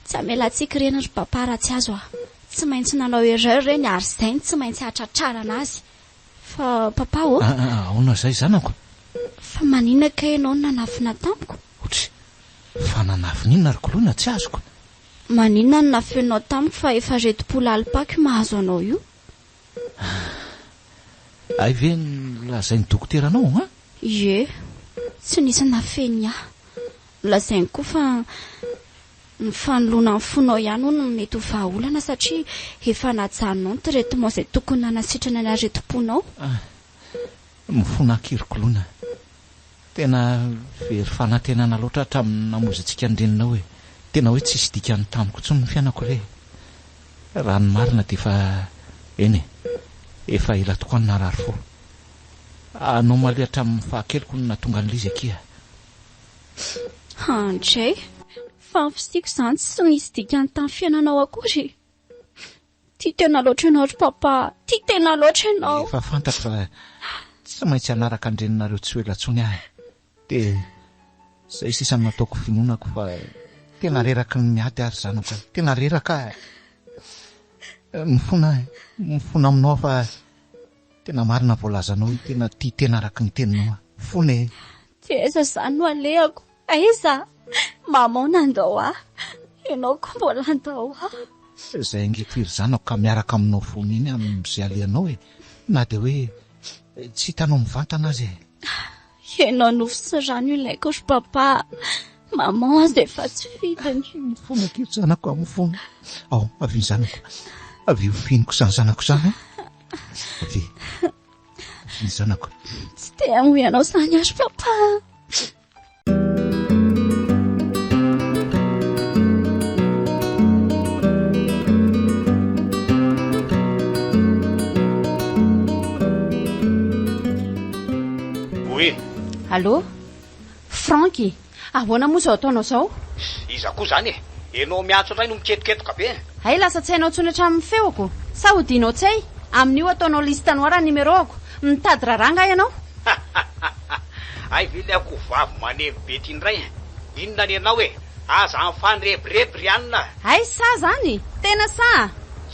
[SPEAKER 2] Tsy hamelantsika ireny ry papa raha tsy azo a. Tsy maintsy nanao erreur ireny ary izay no tsy maintsy hahatratrarana azy. Fa papa ô.
[SPEAKER 3] Ahoana izay zanako?
[SPEAKER 2] Fa maninona kay ianao no nanafina tamiko?
[SPEAKER 3] Otry, fa nanafina inona ry koloina tsy azoko?
[SPEAKER 2] Maninona no nafeninao tamiko fa efa retim-po lalim-pako io mahazo anao io?
[SPEAKER 3] Hay ve nolazain'ny dokotera anao an?
[SPEAKER 2] Ie, tsy nisy nafeniny ahy. Nolazainy koa fa ny fanoloana ny fonao ihany hono no mety ho vahaolana satria efa najanonao ny traitement izay tokony nanasitrana ny aretim-ponao.
[SPEAKER 3] Ah, mifona an-kirikoloana. Tena very fanantenana loatra hatramin'ny namoizantsika ny reninao e. Tena hoe tsisy dikany tamiko intsony ny fiainako re. Raha ny marina dia efa, eny e, efa ela tokoa no narary fo. Anomalie hatramin'ny fahakeliko no nahatonga an'ilay izy akia.
[SPEAKER 2] Andray, fa ny fisiako izany tsy nisy dikany tamin'ny fiainanao akory e. Tia tena loatra ianao ry papa, tia tena loatra ianao.
[SPEAKER 3] Efa fantatro fa tsy maintsy hanaraka an-dreninareo tsy ho ela intsony aho e. Dia izay sisa no nataoko finoanako fa tena reraky ny miady aho ry zanako a. Tena reraka aho e. Mifona aho e, mifona aminao aho fa tena marina ny voalazanao io, tena tia tena araka ny teninao aho. Mifona e.
[SPEAKER 2] Dia aiza izany no alehako? Aiza? Maman nandao ahy, ianao koa mbola handao ahy.
[SPEAKER 3] Izay ange ity ry zanako ka miaraka aminao foana iny amin'izay alehanao e, na dia hoe tsy hitanao mivantana aza e.
[SPEAKER 2] Ianao nofo sy rano ilaiko ry papa, maman aza efa tsy fidiny.
[SPEAKER 3] Mifona akia ry zanako a, mifona. Ao, avia zanako, avia ho fihiniko izany zanako izany a. Avia, avia ny zanako.
[SPEAKER 2] Tsy te hamoy anao izany aho ry papa.
[SPEAKER 6] Oui.
[SPEAKER 5] Allô? Franck, ahoana moa izao ataonao izao?
[SPEAKER 6] Iza koa izany e? Ianao miantso indray no miketoketoka be.
[SPEAKER 5] Hay lasa tsy hainao intsony hatramin'ny feoko? Sa hodianao tsy hay? Amin'io ataonao liste noire ny numéro-ako. Mitady raharaha angaha ianao?
[SPEAKER 6] Hay ve ilay akohovavy maneno be ity indray e? Inona ny anao e? Aza mifanrebireby ry anona a!
[SPEAKER 5] Hay sa zany? Tena sa?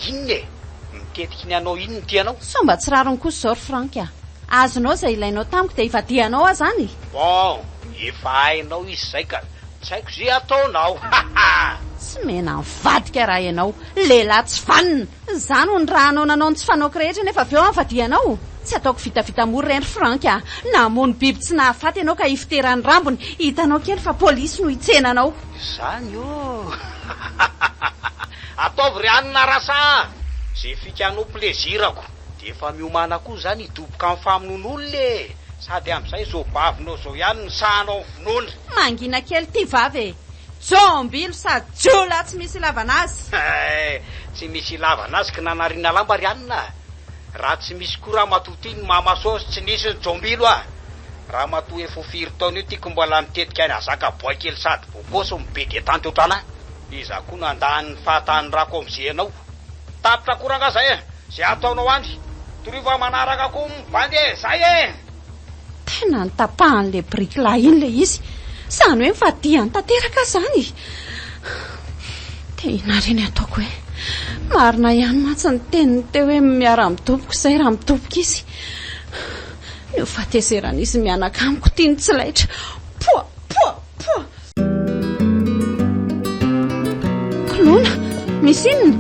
[SPEAKER 6] Inona e? Mitetiky ny hanao inona ity ianao?
[SPEAKER 5] Sao mba tsy rariny kosa izao ry Franck a! Azonao izay ilainao tamiko dia ivadihanao aho izany?
[SPEAKER 6] Bon, efa hainao izy izay ka! Tsy haiko izay hataonao! Haha!
[SPEAKER 5] Tsy mena mivadika raha ianao, lehilahy tsy vanona! Izaho no nirahanao nanao ny tsy fanaoko rehetra nefa avy eo avadihanao? Tsy ataoko vitavita mora ireny ry Franck a! Namono biby tsy nahafaty ianao ka hifoteran'ny rambony, hitanao kely fa polisy no hitsena anao.
[SPEAKER 6] Izany ô! Ataovy ry anona rasa a! Ze fika anao plaisir-ko. Dia efa miomàna koa izany hidoboka amin'ny famonoan'olona e! Sady amin'izay izao bavinao izao ihany no sahanao ny vonoana.
[SPEAKER 5] Mangina kely ity vava e! Jombilo sady jiolahy tsy misy ilavana azy.
[SPEAKER 6] Hay, tsy misy ilavana azy kinanariana lamba ry anona a! Raha tsy misy koa ramatoa ty ny mama saosy tsy nisy ny jombilo a! Ramatoa efa ho firy taona io tiako mbola mitetika any hazaka boay kely sady bogosy no be detente otranahy. Iza koa no handany ny fahatanorako amzay anao? Tapitra koa rangah zay e! Zay ataonao any! Torio fa manaraka koa ny bandy e! Zay e!
[SPEAKER 5] Tena notapahan'ilay biriky lahy iny ilay izy. Izany hoe nivadihany tanteraka aho izany. Dia inona re ny ataoko e? Marina ihany mantsy ny teniny teo hoe miara-midoboka izay raha midoboka izy. Ny ho fahatezeran'izy mianaka amiko ity no tsy laitra. Poa! Poa! Poa! Koloina, misy inona?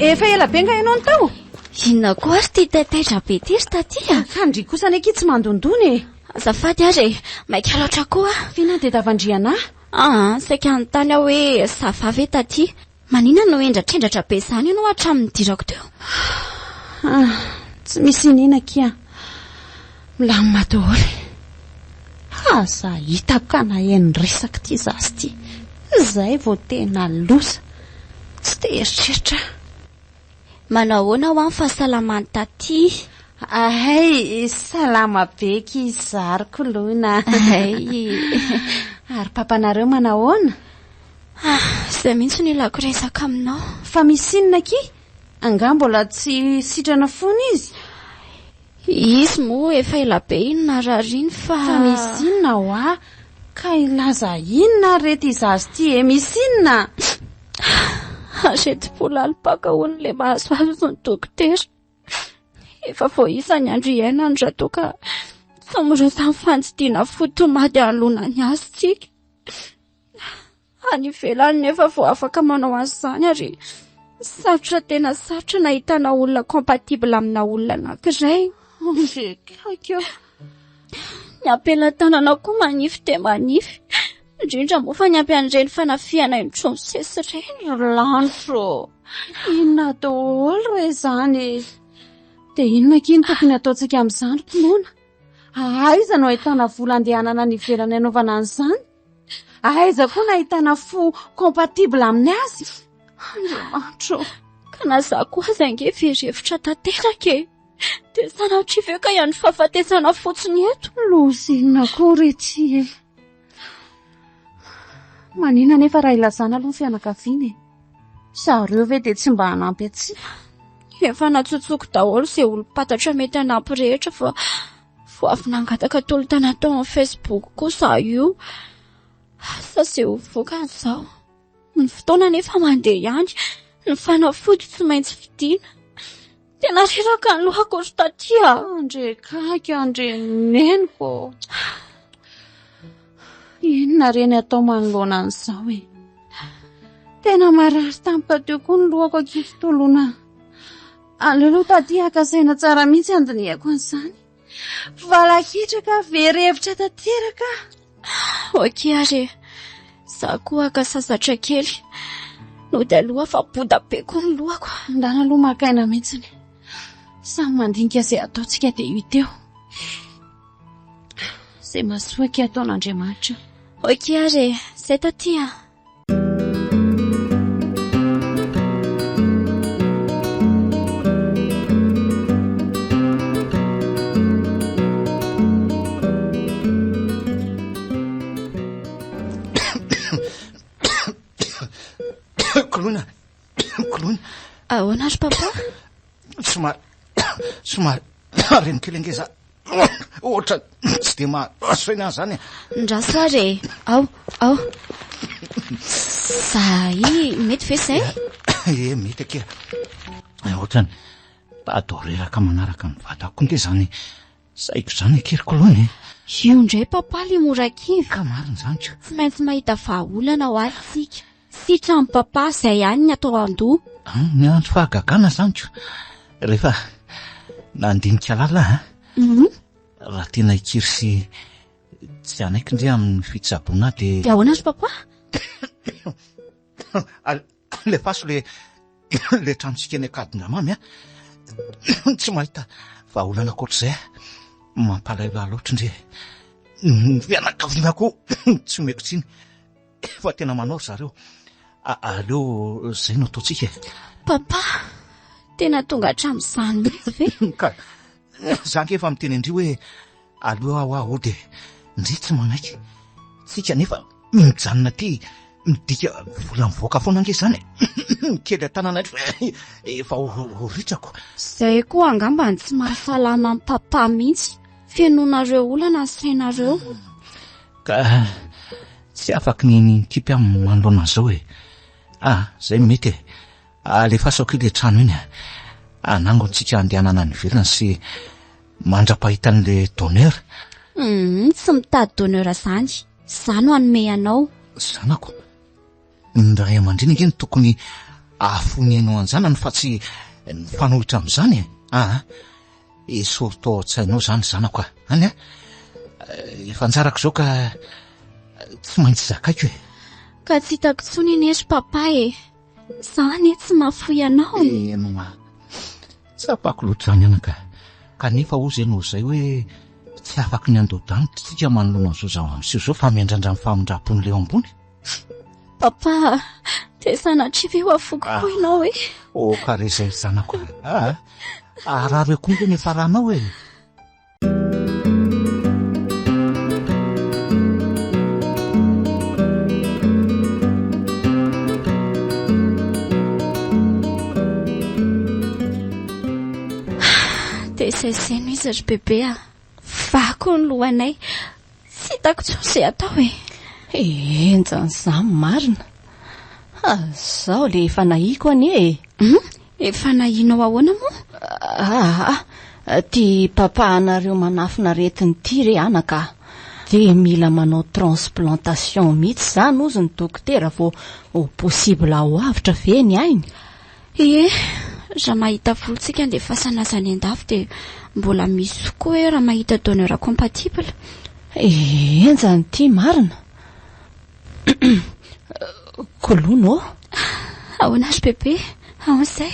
[SPEAKER 5] Efa ela be nga ianao no tao?
[SPEAKER 2] Inona koa ary ity taitaitra be ity ry Taty a?
[SPEAKER 5] Ka ndry kosa anie akia tsy mandondona e!
[SPEAKER 2] Azafady ary e, maika loatra koa aho.
[SPEAKER 5] F'inona dia davandriana ahy?
[SPEAKER 2] Aa, saika hanontany aho hoe ça va ve Taty? Maninona no hendratrendratra be izany ianao hatramin'ny nidirako teo?
[SPEAKER 5] Ah, tsy misy iniana akia. Milamina daholo. Aza hitako ka naheno resaka ity zaza ity. Izay vao tena loza. Tsy te hieritreritra aho.
[SPEAKER 2] Manao ahoana hoa ny fahasalaman'i Taty?
[SPEAKER 5] Hay, salama be ki za ry Koloina.
[SPEAKER 2] Hay.
[SPEAKER 5] Ary papanareo manahoana?
[SPEAKER 2] Ah, izay mihitsy no ilako resaka aminao.
[SPEAKER 5] Fa misy inona akia? Angaha mbola tsy sitrana foana izy?
[SPEAKER 2] Izy moa efa ela be iny narary iny fa...
[SPEAKER 5] Fa misy inona hoa? Ka hilaza inona ary re ity zaza ity e? Misy inona?
[SPEAKER 2] Aretim-po lalim-paka hono ilay mahazo azy ny dokotera. Efa voaisa ny andro iainany raha toa ka tsy miroso amin'ny fandidiana fo tomady hanoloana ny azy tsika. Any ivelany nefa vao afaka manao an'izany ary sarotra tena sarotra ny ahitana olona compatible amina olona anankiray.
[SPEAKER 5] Andriakaiky ô!
[SPEAKER 2] Ny ampelatanana koa manify dia manify, indrindra moa fa ny ampy an'ireny fanafihana indroa misesy ireny.
[SPEAKER 5] Ry lanitra ô! Inona daholo re izany e? Dia inona akia no tokony hataontsika amin'izany ry Kinoana? Aiza no ahitana vola andehanana any ivelany hanaovana an'izany? Aiza koa no ahitana fo compatible amin'ny azy? Andriamanitra ô!
[SPEAKER 2] Ka na za koa aza ange very hevitra tanteraka e! Dia sanatria ve ka hiandry fahafatesana fotsiny eto?
[SPEAKER 5] Loza inona koa re ity e! Maninona anefa raha ilazana aloha ny fianakaviana e? Zareo ve dia tsy mba hanampy antsika?
[SPEAKER 2] Efa natsotsoko daholo izay olom-pantatra mety hanampy rehetra fa Vao avy nangataka tolo-tana tao amin'ny Facebook koa izaho io. Asa izay ho vokany izao. Ny fotoana anefa mandeha ihany. Ny fanafody tsy maintsy vidiana. Tena reraka ny lohako ry taty a!
[SPEAKER 5] Andre kaiky, andre neniko. Inona re ny atao manoloana an'izao e? Tena marary tampoka teo koa ny lohako ankizy tolona. Aleo aloha taty haka saina tsara mihitsy handinihako an'izany. Valakitra very hevitra tanteraka
[SPEAKER 2] aho. Ok ary e. Za koa haka sasatra kely. Nody aloha fa boda be koa ny lohako.
[SPEAKER 5] Ndana aloha maka aina mihitsy. Samy mandinika izay ataontsika dia hita eo. Izay mahasoa akia ataon'Andriamanitra.
[SPEAKER 2] Ok ary e. Zay taty a.
[SPEAKER 3] Koloina, koloina.
[SPEAKER 2] Ahoana ry papa?
[SPEAKER 3] Somary, somary reny kely ange za. Ohatra tsy dia mahazo aina zany e.
[SPEAKER 2] Ndraso ary e. Ao, ao. Zay, mety ve zay?
[SPEAKER 3] E, mety akia. Ohatrany tady ho reraka manaraka ny vatako nge zany saiko zany akia ry Kolony e.
[SPEAKER 2] Io indray papa le mora kivy.
[SPEAKER 3] Ka marina izany ka.
[SPEAKER 2] Tsy maintsy mahita vahaolana ho ahy tsika. Sitran'i papa izay ihany ny atao an-doha.
[SPEAKER 3] Ny andro fahagagana izany ko. Rehefa nandinika lalina aho,
[SPEAKER 2] Mhm.
[SPEAKER 3] raha tena hikiry sy tsy hanaiky ndry amin'ny fitsaboana ahy dia
[SPEAKER 2] Dia ahoana ry papa?
[SPEAKER 3] Alefaso le le tranontsika eny Ankadindramamy a. Tsy mahita vahaolana ankoatr'izay aho. Mampalahelo ahy loatra ndry. Ny fianakaviana koa tsy omeko tsiny. Fa tena manao ry zareo. Aleo izay no ataontsika e.
[SPEAKER 2] Papa, tena tonga hatramin'izany mihitsy ve?
[SPEAKER 3] Ka za ange efa miteny an-dry hoe aleo aho aho hody e. Ndry tsy manaiky. Tsika nefa mijanona aty midika vola mivoaka foana ange izany e. Kely an-tanana efa ho ritrako.
[SPEAKER 2] Izay koa angamba no tsy mahasalama an'i papa mihitsy. Fenoinareo olana ny sainareo.
[SPEAKER 3] Ka tsy afaky ny nikipy aho manoloana an'izao e. Ah, izay no mety e. Alefaso akia ilay trano iny a. Anangontsika handehanana any ivelany sy mandra-pahita an'ilay donneur.
[SPEAKER 2] Hum, tsy mitady donneur izany. Izaho no hanome anao.
[SPEAKER 3] Zanako, ny ray aman-dreny ange no tokony hahafoy ny ainy ho an-janany fa tsy ny mifanohitra amin'izany e. Ah, Esory tao an-tsainao izany zanako a! Any a! Efa anjarako izao ka tsy maintsy zakaiko e!
[SPEAKER 2] Ka tsy hitako intsony anie ry papa e! Za anie tsy mahafoy anao e!
[SPEAKER 3] Eny oa! Tsapako loatra izany anaka! Kanefa hozy ianao izay hoe tsy afaky ny handoa-danitra isika manoloana an'izao zava-miseho izao fa miandrandra ny famindram-pon'ilay eo ambony.
[SPEAKER 2] Papa a! Dia sanatria ve ho afoko koa ianao e?
[SPEAKER 3] Oh, ka re izay ry zanako a! Harary eo koa nge ny hiafaranao e!
[SPEAKER 2] Dia izay izay no izy ry bebe a! Vaky ny lohanay. Tsy hitako intsony izay atao e!
[SPEAKER 4] Henjana izany marina. Izao le efa nahiako anie e!
[SPEAKER 2] Hum? Efa nahianao ahoana moa?
[SPEAKER 4] Aa, ty papa anareo manafina aretina ity re anaka a! Dia mila manao transplantation mihitsy izany hozy ny dokotera vao ho possible ho avotra ve ny ainy?
[SPEAKER 2] Ie, raha mahita vola tsika andefasana azy any andafy dia mbola misy koa hoe raha mahita donneur compatible.
[SPEAKER 4] Henjana ity marina. Kolono ô.
[SPEAKER 2] Ahoana ry bebe? Ahoana izay?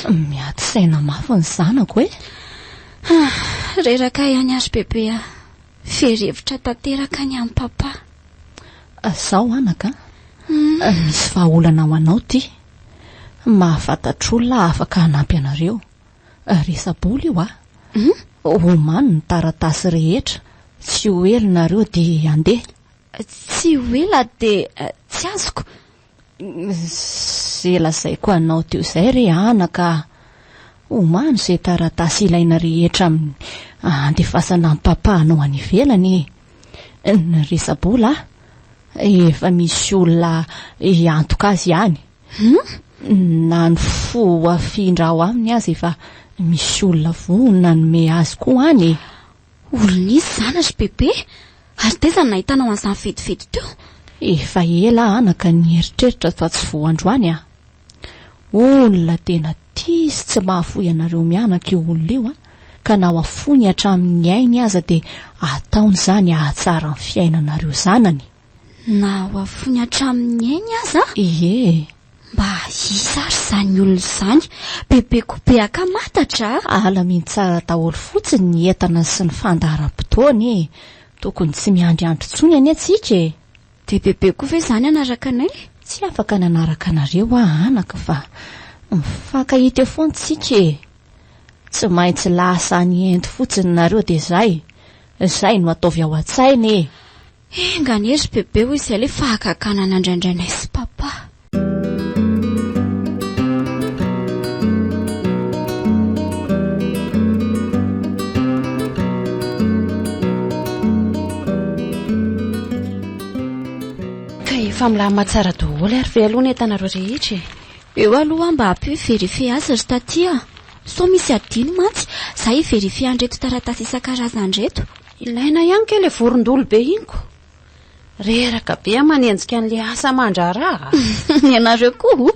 [SPEAKER 4] Miady saina mafy ny zanako e.
[SPEAKER 2] Reraka ihany ary bebe a. Very hevitra tanteraka ny an'i papa.
[SPEAKER 4] Zao anaka a, misy vahaolana ho anao ty. Mahafantatr'olona afaka hanampy anareo. Resa-bola io a. Omano ny taratasy rehetra, tsy ho ela nareo dia handeha.
[SPEAKER 2] Tsy ho ela dia tsy azoko.
[SPEAKER 4] Ze lazaiko anao teo izay re anaka a! Omano ze taratasy ilaina rehetra amin'ny handefasana an'i papa anao any ivelany e! Ny resa-bola efa misy olona hiantoka azy ihany. Na ny fo afindra ao aminy aza efa misy olona vonona hanome azy koa any e!
[SPEAKER 2] Olona iza izany ry bebe? Ary taiza no nahitanao an'izany vetivety teo?
[SPEAKER 4] Efa ela aho anaka nieritreritra fa tsy vao androany ah. Olona tena tia sy tsy mahafoy anareo mianaka io olona io an, ka na ho afoiny hatramin'ny ainy aza dia ataony izany hahatsara ny fiainanareo zanany.
[SPEAKER 2] Na ho afoiny hatramin'ny ainy aza?
[SPEAKER 4] Ie.
[SPEAKER 2] Mba iza ary izany olona izany? Bebe koa be ankamatatra a!
[SPEAKER 4] Alamino tsara daholo fotsiny ny entana sy ny fandaharam-potoana e! Tokony tsy miandry andro intsony anie tsika e!
[SPEAKER 2] Dia bebe koa ve izany hanaraka anay?
[SPEAKER 4] Tsy afaka ny hanaraka anareo aho anaka fa mifankahita eo foana tsika e! Tsy maintsy lasa any Inde fotsiny nareo dia izay! Izay no ataovy ao an-tsaina e!
[SPEAKER 2] Enga anie ry bebe hoy izay ilay fahagagana nandrandrainay sy papa.
[SPEAKER 5] Efa milamina tsara daholo ary ve aloha ny entanareo rehetra e?
[SPEAKER 2] Eo aloha mba ampio hi-verifier azy ry taty a! Sao misy adino mantsy, za hi-verifier an'ireto taratasy isan-karazany ireto.
[SPEAKER 5] Ilaina ihany kay ilay vorondolo be iny ko! Reraka be aho manenjika an'ilay asa aman-draharaha a!
[SPEAKER 2] Ianareo koa,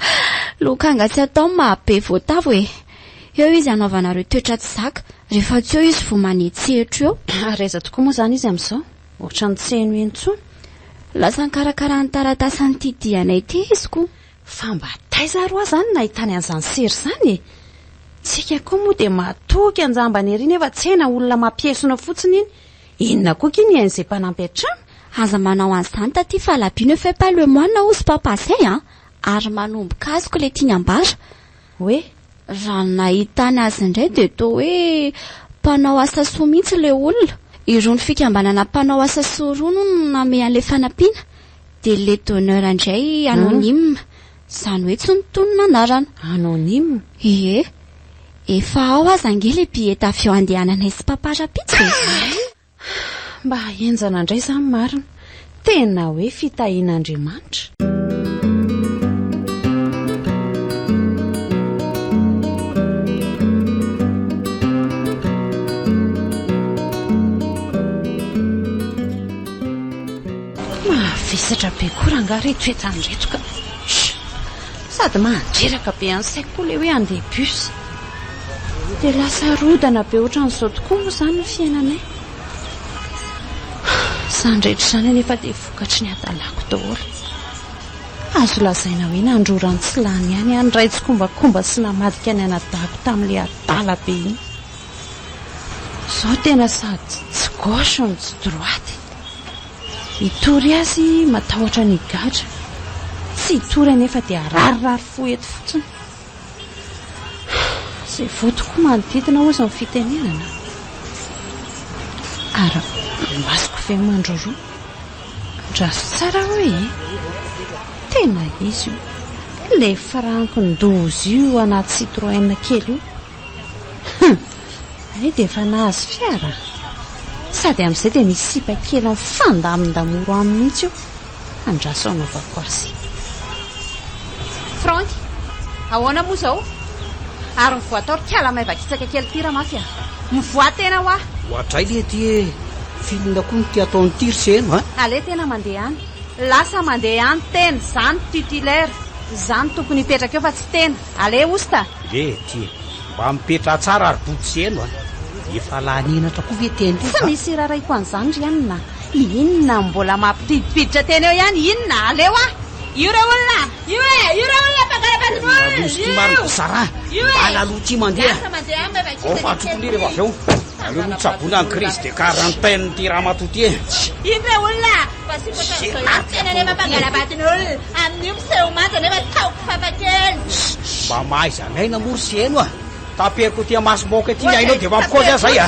[SPEAKER 2] lokanga tsy atao ny maha be voatavo e! Eo izy hanaovanareo toetra tsy zaka, rehefa tsy eo izy vao manetsetra eo.
[SPEAKER 5] Ary aiza tokoa moa izany izy amin'izao? Ohatran'ny tsy heno intsony.
[SPEAKER 2] Lasa nikarakara ny taratasin'ity dianay ity izy ko.
[SPEAKER 5] Fa mba taiza ary hoa izany no nahitany an'izany sery izany e? Tsika koa moa dia matoky anjambany ery nefa tsena olona mampiesona fotsiny iny. Inona koa ky ny hain'izay mpanampy an-trano?
[SPEAKER 2] Aza manao an'izany taty fa l'habit ne fait pas le moine hozy papa zay a! Ary manomboka azoko ilay tiany ambara.
[SPEAKER 5] Hoe?
[SPEAKER 2] Raha ny nahitana azy indray dia toa hoe mpanao asa soa mihitsy ilay olona. Irony fikambanana mpanao asa soa irony hono no namehy an'ilay fanampiana. Dia ilay donneur indray anonyme. Izany hoe tsy nitonona anarana.
[SPEAKER 5] Anonyme?
[SPEAKER 2] Ie. Efa ao aza ange ilay billet d'avion andehananay sy papa rahampitso e!
[SPEAKER 5] Mba henjana indray izany marina. Tena hoe fitahian'Andriamanitra. Mavesatra be koa rangaha ireto entana ireto ka. Sady mandreraka be an'ny saiko koa ilay hoe handeha bus. Dia lasa rodana be ohatran'izao tokoa moa izany ny fiainanay. Izany rehetra izany anefa dia vokatry ny hadalako daholo. Azo lazaina hoe nandrora ny tsy lany ihany aho niray tsikombakomba sy namadika ny anadahiko tamin'ilay adala be iny. Izao tena sady tsy gauche no tsy droite. Hitory azy matahotra ny higadra. Tsy hitory anefa dia hararirary fo eto fotsiny. Izay voa tokoa manodidina hozy ny fitenenana. Ary ny masoko ve mandroroa? Andraso tsara hoe e! Tena izy io. Ilay Franck-ndoza io anaty Citroën kely io. Hum! Hay dia efa nahazo fiara? Sady amin'izay dia misy sipa kely mifandamindamoro aminy mihitsy io. Andraso hanaovako azy. Franck, ahoana moa izao? Ary mivoaha tao ry kala maivakitsaka kely ity ramafy a! Mivoaha tena hoa!
[SPEAKER 6] Oadray le ty e! F'inona koa no ty ataon'ity ry seno a?
[SPEAKER 5] Aleo tena mandeha any. Lasa mandeha any tena, za no titulaire. Za no tokony hipetraka eo fa tsy tena. Aleo osta!
[SPEAKER 6] Le ty e! Mba mipetraha tsara ry body seno a! Efa lany henatra koa ve tena io
[SPEAKER 5] Tsy
[SPEAKER 6] a?
[SPEAKER 5] misy iraraiko an'izany ry anona. Inona no mbola mampidipiditra tena eo ihany? Inona? Aleo aho! Io re olona! Io e! Io re olona mpangalabadin'olona!
[SPEAKER 6] Loza ity marina
[SPEAKER 5] Io!
[SPEAKER 6] Sarah!
[SPEAKER 5] Io e!
[SPEAKER 6] Mba laloha ity mandeha!
[SPEAKER 5] Lasa mandeha any maivakitsaka
[SPEAKER 6] Ao fa
[SPEAKER 5] kely
[SPEAKER 6] atroko anie rehefa avy eo. Aleo aloha tsaboina ny crise de quarantaine ity ramatoa ity e!
[SPEAKER 5] Iny re olona! Mba sipaka amin'izao ihany tena nefa mpangalabadin'olona! Amin'io miseho manja nefa taoko fafa kely!
[SPEAKER 6] Mba mahaiza miaina moa ry Seheno a! Taperiko aty amasom-bahoaka ity ny ainao dia efa mikozy aho zay a!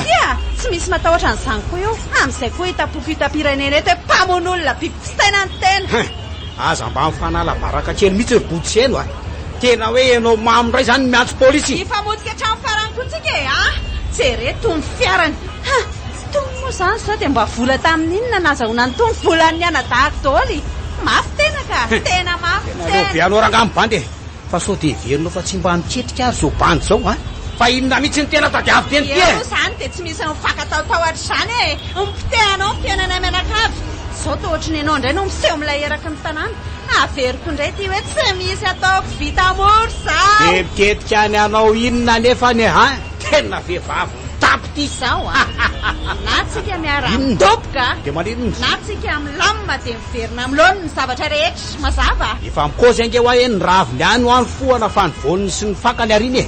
[SPEAKER 5] Tsy misy matahotra an'izany koa eo. Amin'izay koa hitapoko hitam-pirenena eto hoe mpamono olona biby fisaina ny tena.
[SPEAKER 6] Hein! Aza mba mifanala baraka kely mihitsy ry Bodiseno a! Tena hoe ianao mamo indray izany no miantso polisy?
[SPEAKER 5] Hifamotika hatramin'ny farany koa tsika e! A! Jereo tony fiarany. Ha! Tony moa izany izao dia mba vola tamin'inona nazahoana an'itony? Volan'ny anadahiko daholo! Mafy tena ka! Tena mafy
[SPEAKER 6] Tena aleo
[SPEAKER 5] tena!
[SPEAKER 6] be anao rangahy mibandy e! Fa sao dia heverinao fa tsy mba miketrika ary izao bandy izao an! Fa inona mihitsy no tena tadiaviko eny ity e!
[SPEAKER 5] Eo izany dia tsy misy mifankatahotaho hatrizany e! Mipoteha anao ny fiainanay mianakavy! Izao toa ohatry ny ianao indray no miseho milay eraky ny tanàna! Averiko indray ity hoe tsy misy ataoko vita mora izao!
[SPEAKER 6] Dia miketrika ny hanao inona anefa anie an! Tena vehivavy mitapy ity!
[SPEAKER 5] Izao an! Na tsika miara
[SPEAKER 6] Inona?
[SPEAKER 5] midoboka,
[SPEAKER 6] Dia maninona?
[SPEAKER 5] na tsika milamina dia miverina amin'ny laoniny ny zavatra rehetra! Mazava?
[SPEAKER 6] Efa mikozy ange hoa e, ny raviny any hoa ny fohana fa ny voany sy ny fakany ariana e!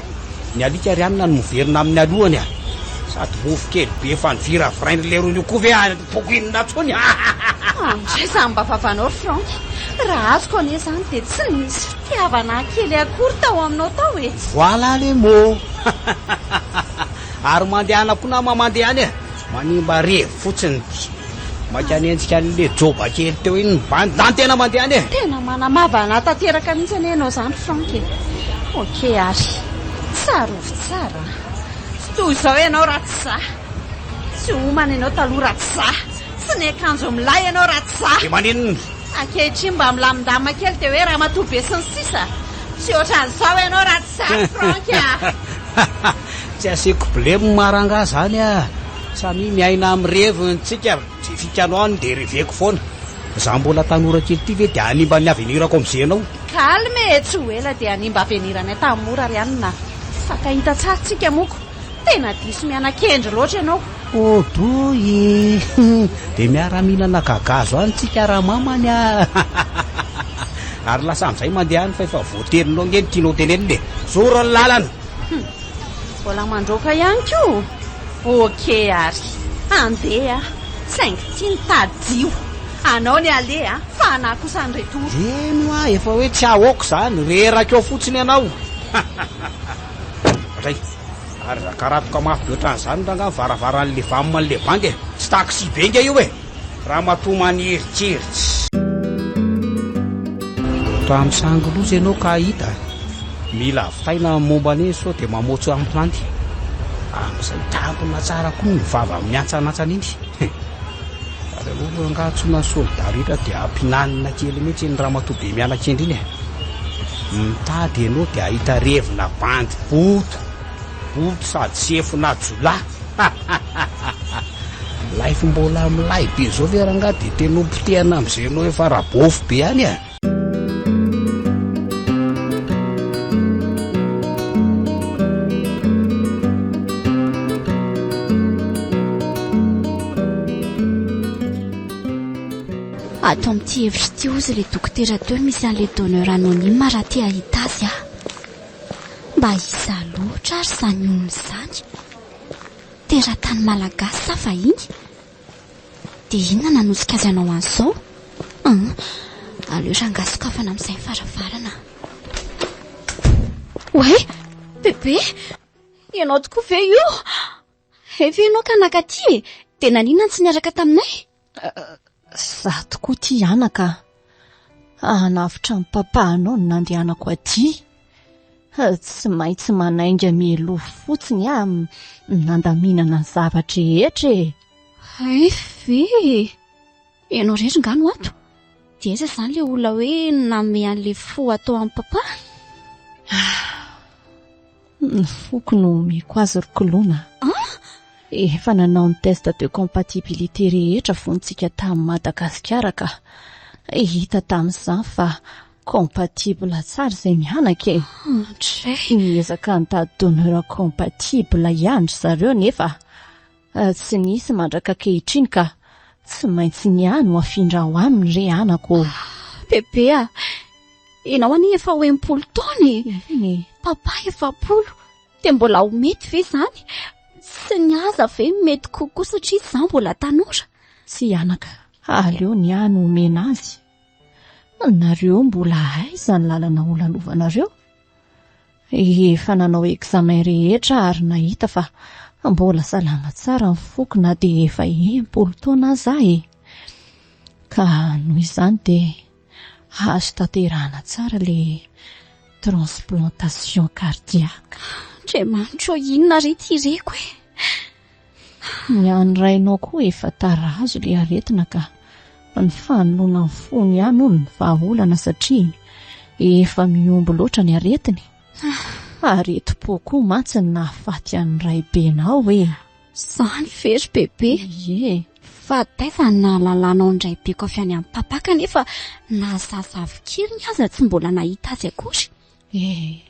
[SPEAKER 6] Ny alika ry anona no miverina amin'ny alohany a! Sady mofo kely be efa niviravirain'i lerony io koa ve poko inona tsony a!
[SPEAKER 5] Andray izany mba vavanao ry Franck! Raha azoko anie izany dia tsy nisy fitiavana kely akory tao aminao tao e!
[SPEAKER 6] Voilà les mots! Ary mandehana koa nama mandehana e! Manimba revy fotsiny ity. Maika hanenjika an'le joba kely teo iny ny bandy. Zany tena mandeha any e!
[SPEAKER 5] Tena manamavana tanteraka mihitsy anie ianao izany Franck e! Ok ary. Tsarovy tsara an! Tsy toy izao ianao raha tsy za. Tsy homana ianao taloha raha tsy za. Tsy niakanjo milay ianao raha tsy za.
[SPEAKER 6] Dia maninona?
[SPEAKER 5] Ankehitriny mba milamindamina kely dia hoe ramatoa be sy ny sisa. Tsy ohatran'izao ianao raha tsy za Franck a!
[SPEAKER 6] Tsy asiako blem rangaha zany a! Samia miaina amin'ny reviny tsika, ze fikanao any dia reveko foana. Za mbola tanora kely ty ve dia hanimba ny avenir-ko am'ze anao?
[SPEAKER 5] Calme e! Tsy ho ela dia hanimba avenir anay tamin'ny mora ry anona. Mifankahita tsara tsika moko. Tena diso miana-kendry loatra ianao.
[SPEAKER 6] Odoy e! Dia miara-mihinana gagazo any tsika ramamany a! Ary lasa amin'izay mandeha any fa efa voaterinao ange ny tianao tenenina e! Zoro ny lalana!
[SPEAKER 5] Hum! Mbola mandroaka ihany koa? Ok ary! Andeha aho, saingy tsy ny tadidio! Anao ny aleha fa anah kosa ny retour.
[SPEAKER 6] Eny hoa, efa hoe tsy ahoako izany, reraka eo fotsiny ianao! Dray! Ary za karatoka mafy be otran'izany rangaha ny varavaran'le vam an'le bandy e! Tsy taxi be nge io e! Ramatoa maniritsiritsy. Raha misangy loza ianao ka hahita, mila vitaina ny momba an'iny sao dia mamotsy amplanty. Amin'izay tampina tsara koa ny vava miantsanantsana iny. Ary aleo aloha angaha antsoina ny solidarité dia ampihinanina kely mihitsy iny ramatoa be mianakendry iny e. Mitady ianao dia hahita revina bandy boto, boto sady sefona jiolahy. Life mbola milay be zao ve rangaha dia tena ho potehana amin'izay ianao efa rabôfy be any e.
[SPEAKER 2] Ato amin'ity hevitra ity hozy ilay dokotera teo misy an'ilay donneur anonyme raha te hahita azy aho. Mba iza loatra ary izany olona izany? Teratany malagasy sa vahiny? Dia inona nanosika azy hanao an'izao? Hum, aleo rangahy sokafana amin'izay ny varavarana. Oay! Bebe! Ianao tokoa ve io? Efa ianao ka nakaty e! Dia naninona no tsy niaraka taminay?
[SPEAKER 4] Za tokoa ity anaka a! Hanavotra ny papanao no nandehanako aty. Tsy maintsy manainga mialoha fotsiny aho nandaminana ny zava-drehetra e!
[SPEAKER 2] Hay ve e! Ianao irery nga no ato? Dia aiza izany ilay olona hoe nanome an'ilay fo atao amin'i papa?
[SPEAKER 4] Ny foko no omeko azy ry Koloina a! Efa nanao ny test de compatibilité rehetra fony tsika tany Madagasikara ka hita tamin'izany fa compatible tsara izay mianaka e! Niezaka nitady donneur compatible ihany ry zareo nefa tsy nisy mandrak'ankehitriny ka tsy maintsy ny ahy no afindra ao aminy re anako ô!
[SPEAKER 2] Bebe a! Ianao anie efa ho 60 taona e!
[SPEAKER 4] Eny e!
[SPEAKER 2] Papa 40, dia mbola ho mety ve izany? Tsy ny aza ve mety kokoa satria izaho mbola tanora?
[SPEAKER 4] Tsia anaka, aleo ny ahy no omena azy. Nareo mbola aiza ny lalana ho lalovanareo? Efa nanao examen rehetra aho ary nahita fa mbola salama tsara ny foko na dia efa 60 taona aza aho e! Ka noho izany dia azo tanterahana tsara ilay transplantation cardiaque.
[SPEAKER 2] Andriamanitro ô, inona re ity reko e?
[SPEAKER 4] Ny an'ny rainao koa efa tarazo ilay aretina ka ny fanoloana ny fony ihany hono ny vahaolana satria efa mihombo loatra ny aretiny. Aretim-po koa mantsy ny nahafaty an'ny raibenao e!
[SPEAKER 2] Izany ve ry bebe?
[SPEAKER 4] Ie.
[SPEAKER 2] Fa taiza no nahalalanao ny raibeko avy any amin'ny papa kanefa na zaza avy keliny aza tsy mbola nahita azy akory?
[SPEAKER 4] E!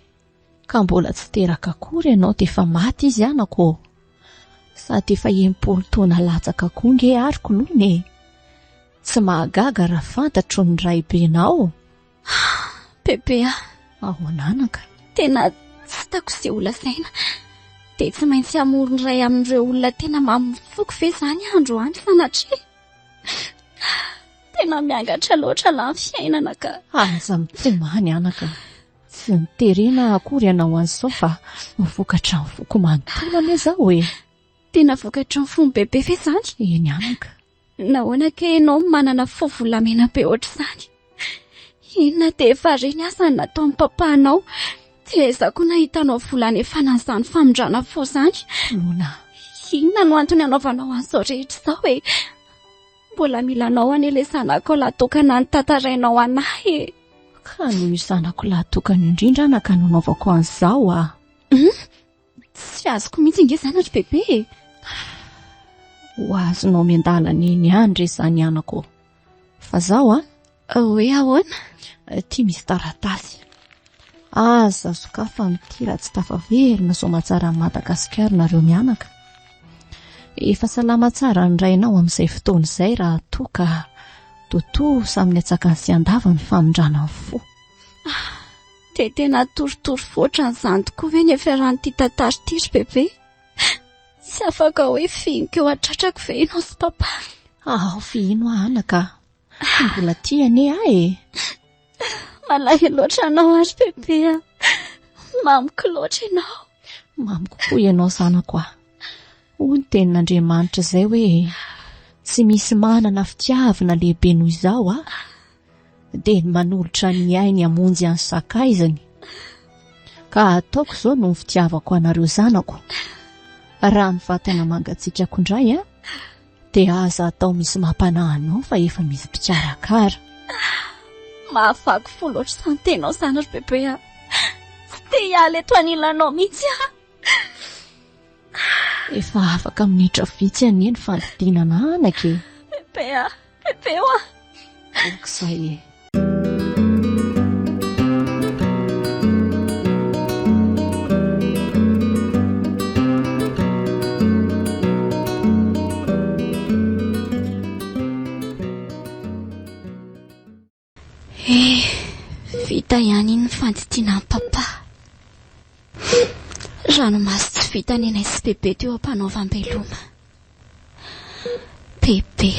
[SPEAKER 4] Ka mbola tsy teraka akory ianao dia efa maty izy anako ô! Sady efa 60 taona latsaka koa nge ary koloina e! Tsy mahagaga raha fantatro ny raibenao.
[SPEAKER 2] Bebe a!
[SPEAKER 4] Ahoana anaka?
[SPEAKER 2] Tena tsy hitako izay ho lazaina. Dia tsy maintsy hamory ny iray amin'ireo olona tena mamono foko ve izany androany sanatria? Tena miangatra loatra lahy ny fiainana ka.
[SPEAKER 4] Aza mitomany anaka. Tsy niterena aho akory hanao an'izao fa vokatra ny foko manontolo anie izao e!
[SPEAKER 2] Tena vokatry ny fon'i Bebe ve izany?
[SPEAKER 4] Eny anaka.
[SPEAKER 2] Nahoana kay ianao no manana fo volamena be ohatr'izany? Inona dia efa reny aza ny nataon'i papanao? Dia aiza koa nahitanao vola hanefana an'izany famindrana fo izany?
[SPEAKER 4] Lona.
[SPEAKER 2] Inona no antony hanaovanao an'izao rehetra izao e? Mbola mila anao anie ilay zanakao lahy tokana notantarainao an'ahy e.
[SPEAKER 4] Ka noho io zanako lahy tokana io indrindra anaka no anaovako an'izao ah.
[SPEAKER 2] Hum? Tsy azoko mihitsy ange izany ry bebe e.
[SPEAKER 4] Ho azonao miandalana eny ihany re izany anako. Fa zaho an.
[SPEAKER 2] Hoe ahoana?
[SPEAKER 4] Ity misy taratasy. Aza sokafana ity raha tsy tafaverina soamatsara an'i Madagasikara nareo mianaka. Efa salama tsara ny rainao amin'izay fotoana izay raha toa ka tontosa amin'ny antsakany sy andavany ny famindrana ny fo.
[SPEAKER 2] Ah, dia tena torotoro foatra an'izany tokoa ve ny fiarahan'ity tantara ity ry bebe? Tsy afaka hoe fihiniko eo an-tratrako ve ianao sy papa?
[SPEAKER 4] Ao fihino aho anaka. Mbola tia anie aho e.
[SPEAKER 2] Malahelo loatra anao ary bebe a. Mamiko loatra ianao.
[SPEAKER 4] Mamiko koa ianao zanako a. Hoy ny tenin'Andriamanitra izay hoe tsy misy manana fitiavana lehibe noho izao a. Dia ny manolotra ny ainy hamonjy an'ny sakaizany. Ka ataoko izao noho ny fitiavako anareo zanako. Raha ny vatana mangatsiakako indray a. Dia aza atao misy mampanahy anao fa efa misy mpikarakara.
[SPEAKER 2] Mahavaky fo loatra izany teninao izany ry bebe a. Tsy te hiala eto anilanao mihitsy aho.
[SPEAKER 4] Efa afaka minitra vitsy anie ny fanodinana anaka e.
[SPEAKER 2] Bebe a, bebe oa.
[SPEAKER 4] Ok izay e.
[SPEAKER 2] Eh, vita ihany iny ny fandidiana an'i papa. Ranomaso tsy vita nenay sy bebe teo am-panaovam-beloma. Bebe,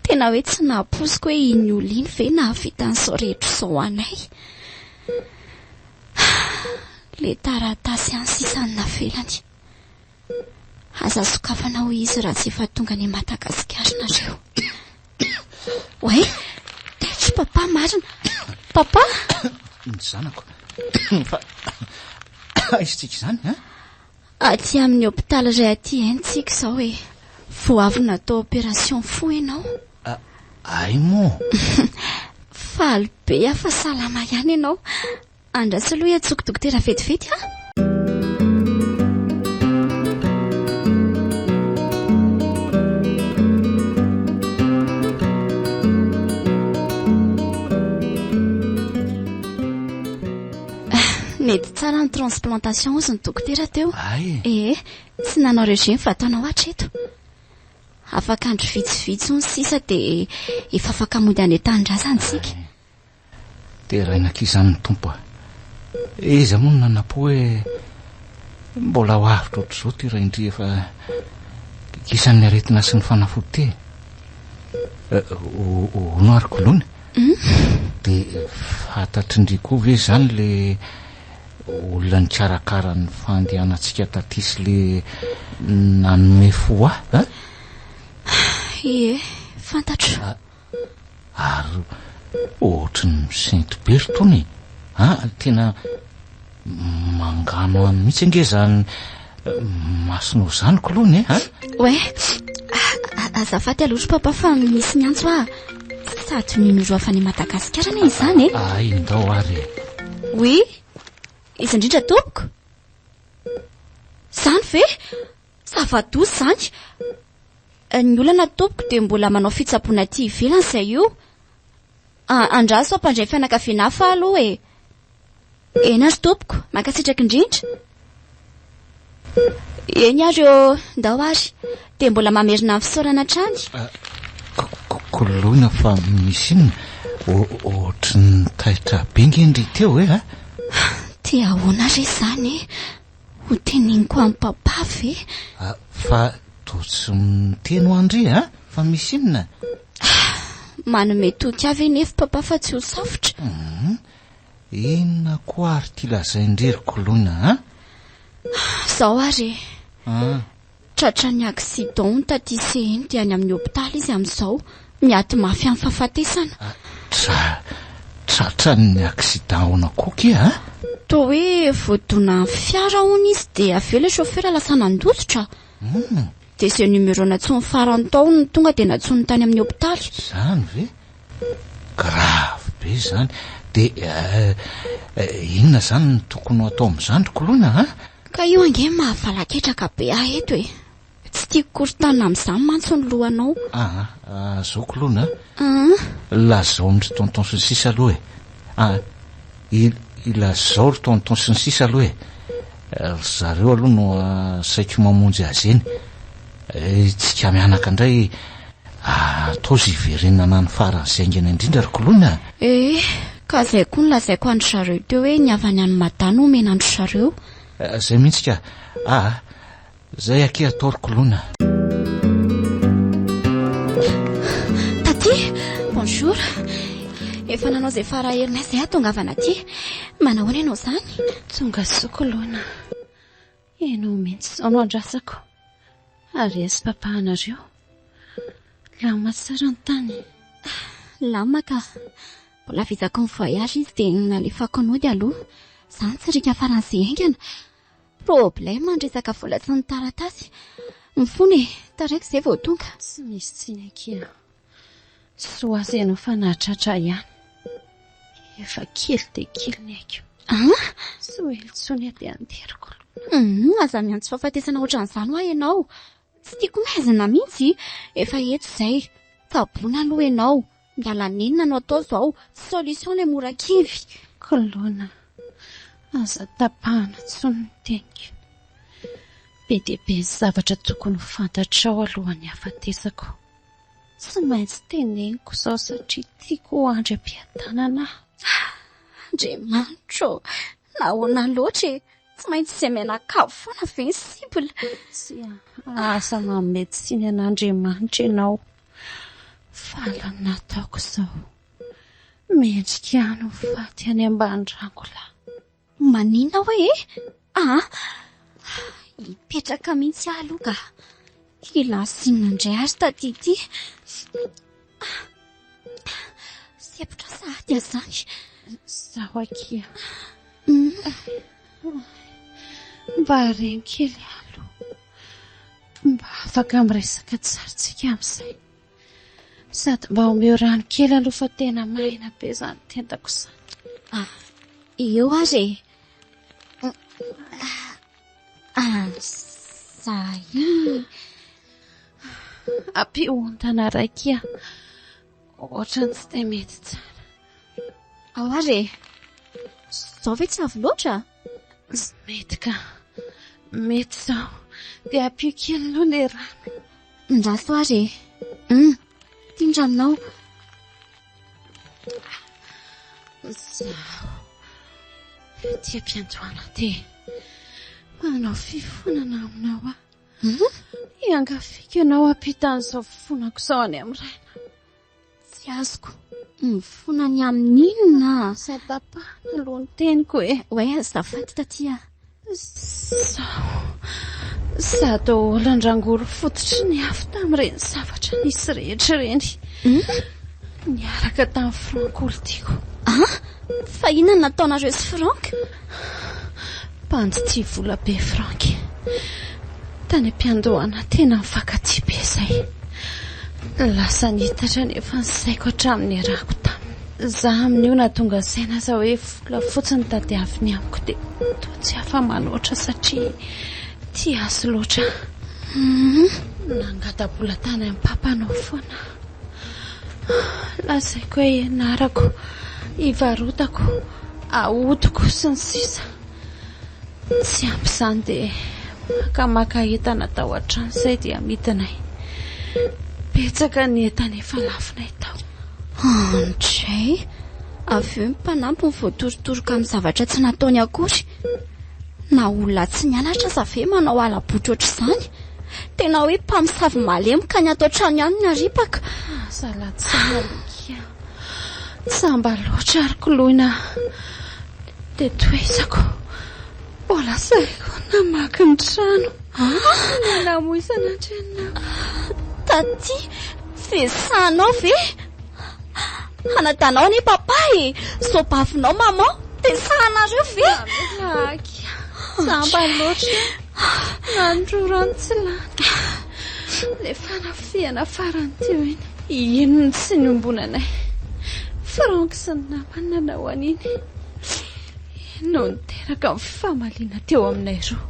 [SPEAKER 2] tena hoe tsy nahaposiko hoe iny olona iny ve nahavita an'izao rehetra izao ho anay. Ilay taratasy ihany sisa no navelany. Aza sokafana hoy izy raha tsy efa tonga any Madagasikara nareo. Oay, taitra papa marina. Papa?
[SPEAKER 3] Ny zanako. Fa aiza tsika izany, hein?
[SPEAKER 2] Aty amin'ny hopitaly iray aty Inde tsika izao e. Vao avy natao opération fo ianao.
[SPEAKER 3] Ay moa.
[SPEAKER 2] Faly be aho fa salama ihany ianao. Andraso aloha hiantsoako dokotera vetivety an. Nety tsara ny transplantation hozy ny dokotera teo.
[SPEAKER 3] Ay.
[SPEAKER 2] Ee, tsy nanao régime vatanao hatreto. Afaka andro vitsivitsy hono sisa dia efa afaka mody any an-tanindrazana isika.
[SPEAKER 3] Deraina akia izany ny Tompo a. Iza moa no nanam-po hoe mbola ho avotra ohatr'izao ity raindry efa kikisan'ny aretina sy ny fanafody ity e. Hono ary Koloina? Dia fantatr'i ndry koa ve izany le olona nikarakara ny fandehanantsika taty sy le nanome fo ahy a?
[SPEAKER 2] Ie, fantatro.
[SPEAKER 3] Ary ohatry ny misento be ry tony e! An, tena mangano any mihitsy ange izany masonao izany kolony e! An?
[SPEAKER 2] Ouais, azafady aloha ry papa fa misy miantso aho. Sady numéro avy any Madagasikara anie izany e!
[SPEAKER 3] Ay, ndao ary e!
[SPEAKER 2] Oui, iza indrindra tompoko? Izany ve? Zava-doza izany! Ny olana tompoko dia mbola manao fitsaboana aty ivelany izay io. Andraso hampandre ny fianakaviana hafa aloha e. Eny ary tompoko, mankasitraka indrindra. Eny ary ô, ndao ary. Dia mbola mamerina ny fisaorana hatrany.
[SPEAKER 3] Koloina fa misy inona? Ohatry ny taitra be nge ndry teo e a!
[SPEAKER 2] Dia ahoana re izany e? Ho teneniko amin'i papa ve?
[SPEAKER 3] Fa toa tsy miteny ho an-dry a! Fa misy inona?
[SPEAKER 2] Manome toky ahy ve nefa papa fa tsy ho safotra?
[SPEAKER 3] Hum, inona koa ary ity lazain-dry ry Koloina a?
[SPEAKER 2] Izao ary e. Tratran'ny accident taty Seheno dia any amin'ny hopitaly izy amin'izao, miady mafy amin'ny fahafatesana.
[SPEAKER 3] Tra, tratran'ny accident ahoana koa kia a?
[SPEAKER 2] Toa hoe voadonan'ny fiara hono izy dia avy eo ilay chauffeur lasa nandositra.
[SPEAKER 3] Hum.
[SPEAKER 2] Dia izay numéro nantsoiny farany tao no tonga dia nantsoiny tany amin'ny hopitaly.
[SPEAKER 3] Izany ve? Grave be izany. Dia inona izany no tokony ho atao amin'izany ry Koloina a?
[SPEAKER 2] Ka io ange mahavalaketraka be ahy eto e. Tsy tiako korotanina amin'izany mantsy ny lohanao.
[SPEAKER 3] Aa, zao Koloina a. Lazao amin-dry tonton sy ny sisa aloha e. Aa, ilazao ry tonton sy ny sisa aloha e. Ry zareo aloha no asaiko mamonjy azy eny. Tsika mianaka indray atao izay hiverenana any faran'izay haingana indrindra ry Koloina a.
[SPEAKER 2] Ee, ka izay koa no lazaiko an-dry zareo teo hoe ny havany any Mada no omena an-dry zareo.
[SPEAKER 3] Izay mihitsy ka. Aa, izay akia atao ry Koloina.
[SPEAKER 2] Taty, bonjour. Efa nanao izay fara herinay izay hahatongavana aty. Manahoana ianao izany?
[SPEAKER 5] Tonga soa Koloina. Ianao mihitsy izao no andrasako. Ary aiza papa anareo? Lama tsara ny tany.
[SPEAKER 2] Lama ka. Mbola vizako ny voyage izy dia nalefako nody aloha. Izany tsy rika faran'izay haingana. Problème ny resaka vola sy ny taratasy. Mifona e, taraiky izay vao tonga.
[SPEAKER 5] Tsy misy tsiny akia. Soa aza ianao fa nahatratra ihany. Efa kely dia kely ny aiko.
[SPEAKER 2] An?
[SPEAKER 5] Tsy ho ela intsony aho dia handeha ry Koloina.
[SPEAKER 2] Hum, aza miantso fahafatesana ohatran'izany hoa ianao. Tsy tiako maizina mihitsy. Efa eto izay. Tsaboina aloha ianao. Miala nenina no atao izao. Tsy solution ilay mora kivy.
[SPEAKER 5] Koloina, aza tapahana intsony ny teniko. Be dia be ny zavatra tokony ho fantatrao alohan'ny hahafatesako. Tsy maintsy teneniko izao satria tiako ho andry am-piadanana aho.
[SPEAKER 2] Andriamanitra ô! Nahoana loatra e? Tsy maintsy izay mianakavy foana ve ny cible?
[SPEAKER 5] Tsia, aza manome tsiny an'Andriamanitra ianao. Faly ny nataoko izao. Mendrika ahy ny ho faty any ambany rangolahy.
[SPEAKER 2] Manina hoe e? Aa! Hipetraka mihitsy aho aloha ka. Hilasy inona indray ary taty ity? Sempotra sahady aho izany.
[SPEAKER 5] Izaho akia. Mba reno kely aloha. Mba afaka miresaka tsara tsika amin'izay. Sady mba omeo rano kely aloha fa tena maina be izany tendako izany.
[SPEAKER 2] Ah, eo ary e. Ah, zay.
[SPEAKER 5] Ampio ondana iray kia. Ohatran'ny tsy dia mety tsara.
[SPEAKER 2] Ao ary e. Izao ve tsy avy loatra?
[SPEAKER 5] Mety ka. Mety izao. Dia ampio kely aloha ilay rano.
[SPEAKER 2] Ndraso ary e. Hum, ity ny ranonao.
[SPEAKER 5] Izaho ety am-piandohana dia manao fifonana aminao aho.
[SPEAKER 2] Hum?
[SPEAKER 5] Iangaviako ianao hampita an'izao fifonako izao any amin'ny rainao.
[SPEAKER 2] Tsy azoko. Mifona ny amin'inona?
[SPEAKER 5] Aza tapahana aloha ny teniko e.
[SPEAKER 2] Oay, azafady taty a.
[SPEAKER 5] Izaho, izaho daholo ny rangory fototry ny afo tamin'ireny zavatra nisy rehetra ireny. Niaraka tamin'i Franck olon-tiako.
[SPEAKER 2] An? Fa inona no nataonareo sy Franck?
[SPEAKER 5] Bandy tia vola be Franck. Tany am-piandohana tena nifankatia be izay. Lasa nitatra anefa ny saiko hatramin'ny niarahako taminy. Za amin'io na tonga saina aza hoe vola fotsiny tadiaviny amiko dia toa tsy afa-manoatra satria tia azy loatra aho. Nangata-bola tany amin'ny papanao foana aho. Lazaiko hoe ianarako, ivarotako, ahodiko sy ny sisa. Tsy ampy izany dia makamaka entana tao an-trano izay dia amidinay. Betsaka ny entana efa lafonay tao.
[SPEAKER 2] Andray! Avy eo ny mpanampy no voatorotoroka amin'ny zavatra tsy nataony akory. Na olona tsy nianatra aza ve manao hala-botry ohatr'izany? Tena hoe mpamosavy malemy ka ny ato an-trano ihany no aripaka.
[SPEAKER 5] Aza latsahana akia. Samba loatra ary koloina dia tohizako. Mbola sahiko namaky ny trano. No namoizana an-drenao.
[SPEAKER 2] Taty, vesahanao ve? Anadanao anie papa e! Soabavinao maman, vesahanareo ve?
[SPEAKER 5] Mamela akia. Samba loatra. Nandrora ny tsy lany. Ilay fanafihana farany teo iny. Iny no tsy niombonanay. Franck sy ny namany nanao an'iny. Iny no niteraka ny fifamaliana teo aminay roa.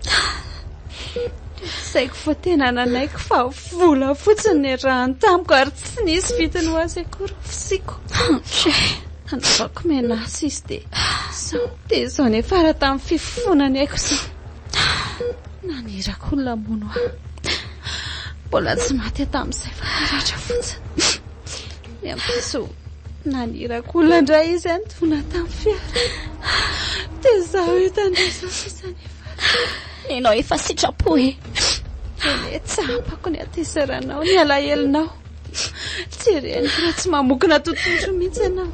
[SPEAKER 5] Saiko fa tena nanaiky fa vola fotsiny niarahany tamiko ary tsy nisy vidiny ho azy akory ny fisiako. Nanaovako menace izy dia izao dia izao niafara tamin'ny fifofoana ny aiko izao. Naniraka olona hamono ahy. Mbola tsy maty aho tamin'izay fa naratra fotsiny. Ny ampitso naniraka olona indray izy hanidona tamin'ny fiara. Dia izaho hita indray izao sisa niafara.
[SPEAKER 2] Ianao efa sitrapo e.
[SPEAKER 5] Eny e, tsapako ny hatezeranao, ny alahelonao. Jereniko raha tsy mamokona totohondry mihitsy ianao.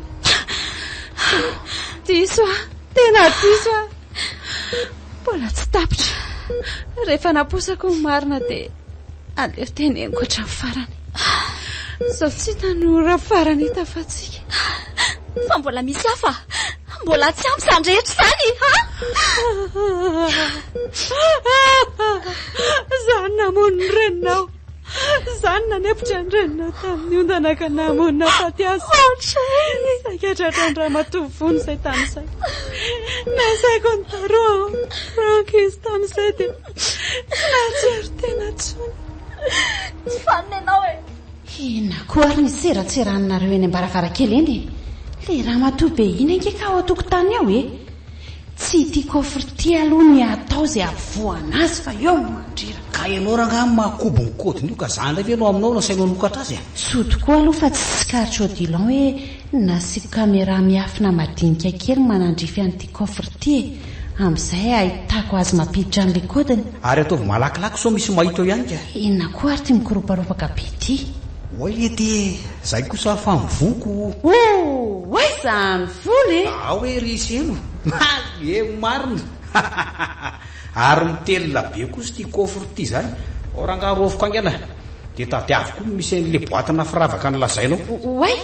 [SPEAKER 5] Diso aho, tena diso aho. Mbola tsy tapitra. Rehefa naposako ny marina dia aleo teneniko hatramin'ny farany. Izao tsy hita ny ora farany hitafantsika.
[SPEAKER 2] Fa mbola misy hafa. Mbola tsy ampy izany rehetra izany, ha?
[SPEAKER 5] Izaho no namono ny reninao. Izaho no nanempotra ny reninao tamin'ny ondana ka namono nahafaty azy. Saika tratran-dramatoa Vony izay tamin'izay. Nasaiko nitaroa Franck izy tamin'izay dia tsy nahatsiaro tena intsony.
[SPEAKER 2] Tsy fanina ianao e!
[SPEAKER 5] Inona koa ary ny serantseraninareo eny am-baravarankely eny e? Ilay ramatoa be iny ange ka ao an-tokotany ao e! Tsy ity coffre ity aloha ny atao izay hampivoahana azy fa eo no mandreraka.
[SPEAKER 6] Ka ianao rangaha mahakobo ny code-ny io ka za indray ve no aminao no asainao hanokatra azy e?
[SPEAKER 5] Soa tokoa aloha fa tsy tsikaritr'i Odilon hoe nasiako caméra miafina madinika kely manandrify an'ity coffre ity e! Amin'izay ahitako azy mampiditra an'ilay code-ny.
[SPEAKER 6] Ary ataovy malakilaky sao misy mahita eo ihany ka.
[SPEAKER 5] Inona koa ary ity mikoroparopaka be ity?
[SPEAKER 6] Oay lety e! Zay kosa fa mivoko.
[SPEAKER 5] Oay zany vola e!
[SPEAKER 6] Ao e ry seno! Ie marina! Ary mitelina be kosa ity coffre ity zany. Ao rangaha raofiko haingana dia tadiavo koa ny misy an'ilay boatina firavaka nolazainao.
[SPEAKER 5] Oay!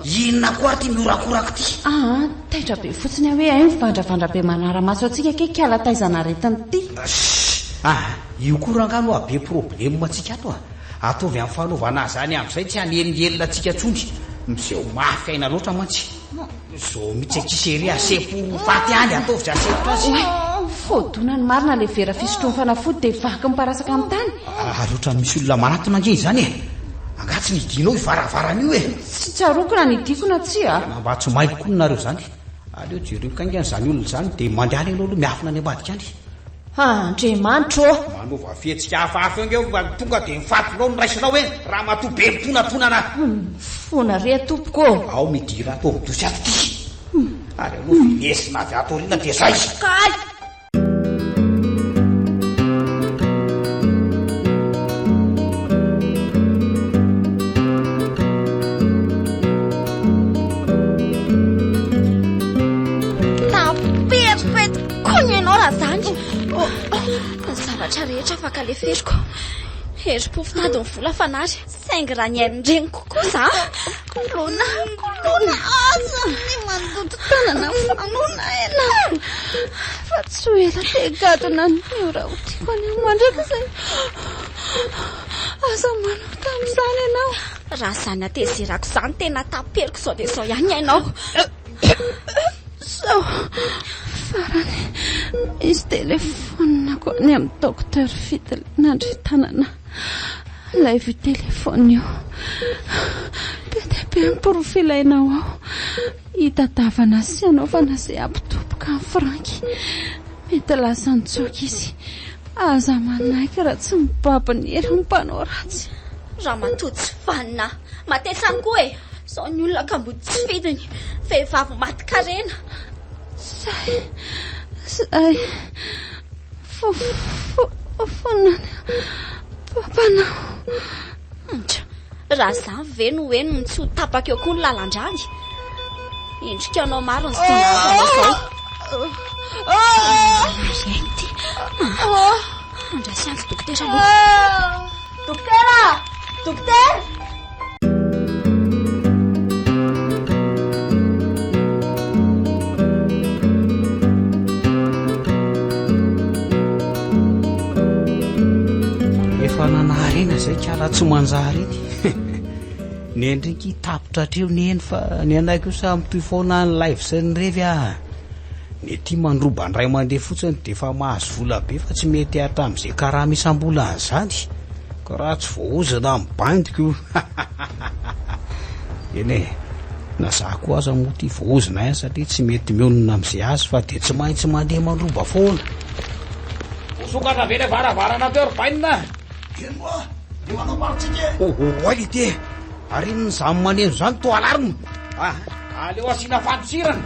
[SPEAKER 6] Inona koa ary ity mihorakoraka ity?
[SPEAKER 5] Aa, taitra be fotsiny aho hoe hay mivandravandra be manara-maso antsika kay kala taizan'aretina ity.
[SPEAKER 6] Ssss! Aa, io koa rangaha no hahabe problème antsika ato a! Ataovy amin'ny fanaovana azy any amin'izay tsy hanelingelina antsika intsony. Miseho mafy aina loatra mantsy. Izao mihitsy akia chérie, asepo ho faty any, ataovy izay hasepotra azy.
[SPEAKER 5] Oay! Voadona ny marina ilay vera fisotroany fanafody dia vaky miparasaka amin'ny tany.
[SPEAKER 6] Ary ohatran'ny misy olona manatona ange izany e! Angaha tsy nidianao io varavarana io e?
[SPEAKER 5] Tsy tsaroako na nidiako na tsia a!
[SPEAKER 6] Tena mba tsy mailo koa nareo izany. Aleo jereo kaingana izany olona izany dia mandehana ianao aloha miafina any ambadika any.
[SPEAKER 4] Andriamanitro ô!
[SPEAKER 6] Manaova fihetsika hafahafa eo ange fa tonga dia ny fatinao no raisinao e! Ramatoa be mitonantonana!
[SPEAKER 4] Mifona re tompoko ô!
[SPEAKER 6] Ao midira ato amin'ny dosy ato ity! Ary aleo velesina avy ato aoriana dia zay!
[SPEAKER 4] Kay!
[SPEAKER 2] Taperiko eto koa ny ianao raha zany. Ny zavatra rehetra afaka leferiko. Herim-po fitady ny vola fanary. Saingy raha ny ain'ny reniko kosa, koloina, koloina aza ny mandoto tanana fanona aina.
[SPEAKER 5] Fa tsy ho ela te gadona ny ora ho tiako any amin'ny mandrakizay. Aza manota amin'izany ianao.
[SPEAKER 2] Raha izany hatezerako izany tena taperiko izao dia izao ihany ny ainao.
[SPEAKER 5] Sao farany misy telefaonina-ko any amin'ny docteur Fidèle nandre tanana. Alaivo io telefaonina io. Be dia be ny porofo ilainao ao. Hitadiavana sy hanaovana izay hampitoboka an'i Franky. Mety lasa nitsoaka izy. Aza manaiky raha tsy mibaby ny herin'ny mpanao ratsy.
[SPEAKER 2] Ramatoa tsy vanona. Matesa any koa e! Izao ny olona ka mody tsy fidiny. Vehivavy matin-karena.
[SPEAKER 5] Zay, zay. Fofonana papanao.
[SPEAKER 2] Ndra, raha izany ve no henony tsy ho tapaka eo koa ny lalan-drany? Endrika anao marina izao nahazo anao izao. Ary aina ity. Andraso ihany dokotera aloha. Dokotera! Dokotera!
[SPEAKER 6] Efa nanary aina. izay kala tsy manjary iny. Ny an-dry nky tapitra hatreo ny eny fa ny anay kosa mitohy foana ny live sy ny revy ah. Ny aty mandroba indray mandeha fotsiny dia efa mahazo vola be fa tsy mety hatramin'izay karama isam-bolana izany. Ka raha tsy voaozona amin'ny bandiko. Eny e, na za koa aza moa ity voaozona ihany satria tsy mety mionona amin'izay azo fa dia tsy maintsy mandeha mandroba foana.
[SPEAKER 7] Voasokatra ve ilay varavarana teo ry bainina?
[SPEAKER 6] Eny oa, dia manao maritsika e! Oay lity e! Ary inona izany maneno izany toa alarme?
[SPEAKER 7] Ah, aleo asiana fandosirana.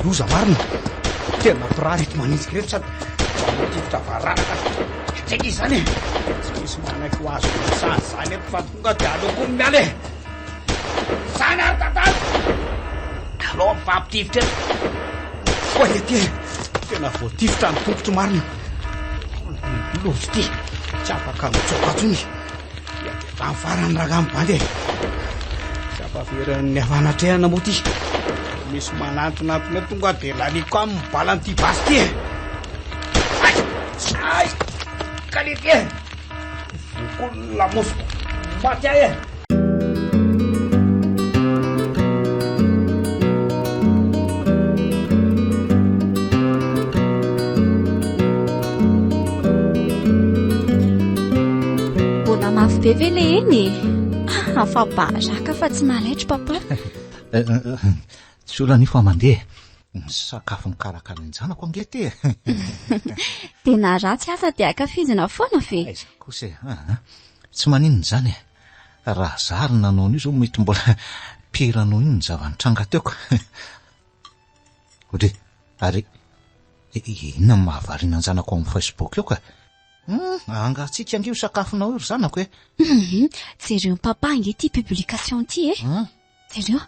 [SPEAKER 6] Loza marina! Tena mpirary eto manenjika ireto sady mitifitra varanaka. Tsy haiko izany e! Tsy misy manaiky ho azo resahana izany eto fa tonga dia aleoko miala e!
[SPEAKER 7] Izany ary tantara! Aleo mifampitifitra eto.
[SPEAKER 6] Oay ety e! Tena voatifitra ny tongotro marina. Loza ity! Tsy afaka mitsoaka intsony. Dia tamin'ny farany rangahy mibandy e! Tsy ampaveran'ny hafanatrehana moa ity. Misy manantonantona eo tonga dia laniako aminy ny balan'ity basy ity e!
[SPEAKER 7] Ay! Ay! Kalety e! Voako ny lamosiko. Maty ahy e!
[SPEAKER 2] Mbola mafy be ve le eny e? Afa-baraka fa tsy malaitry papa.
[SPEAKER 3] Tsy olana io fa mandeha. Ny sakafo nokarakarain-janako ange ity e.
[SPEAKER 2] Dia na ratsy aza dia ankafizina foana ve?
[SPEAKER 3] Aiza kosa e. Tsy maninona izany e. Raha za ary nanao an'io izao mety mbola pire noho iny ny zava-nitranga teo ka. Odry, ary inona no mahavariana an-janako ao amin'ny Facebook eo ka? Hum, angatsiaka ange io sakafonao io ry zanako e.
[SPEAKER 2] Hum, jereo papa ange ity publication ity e. Hum. Jereo.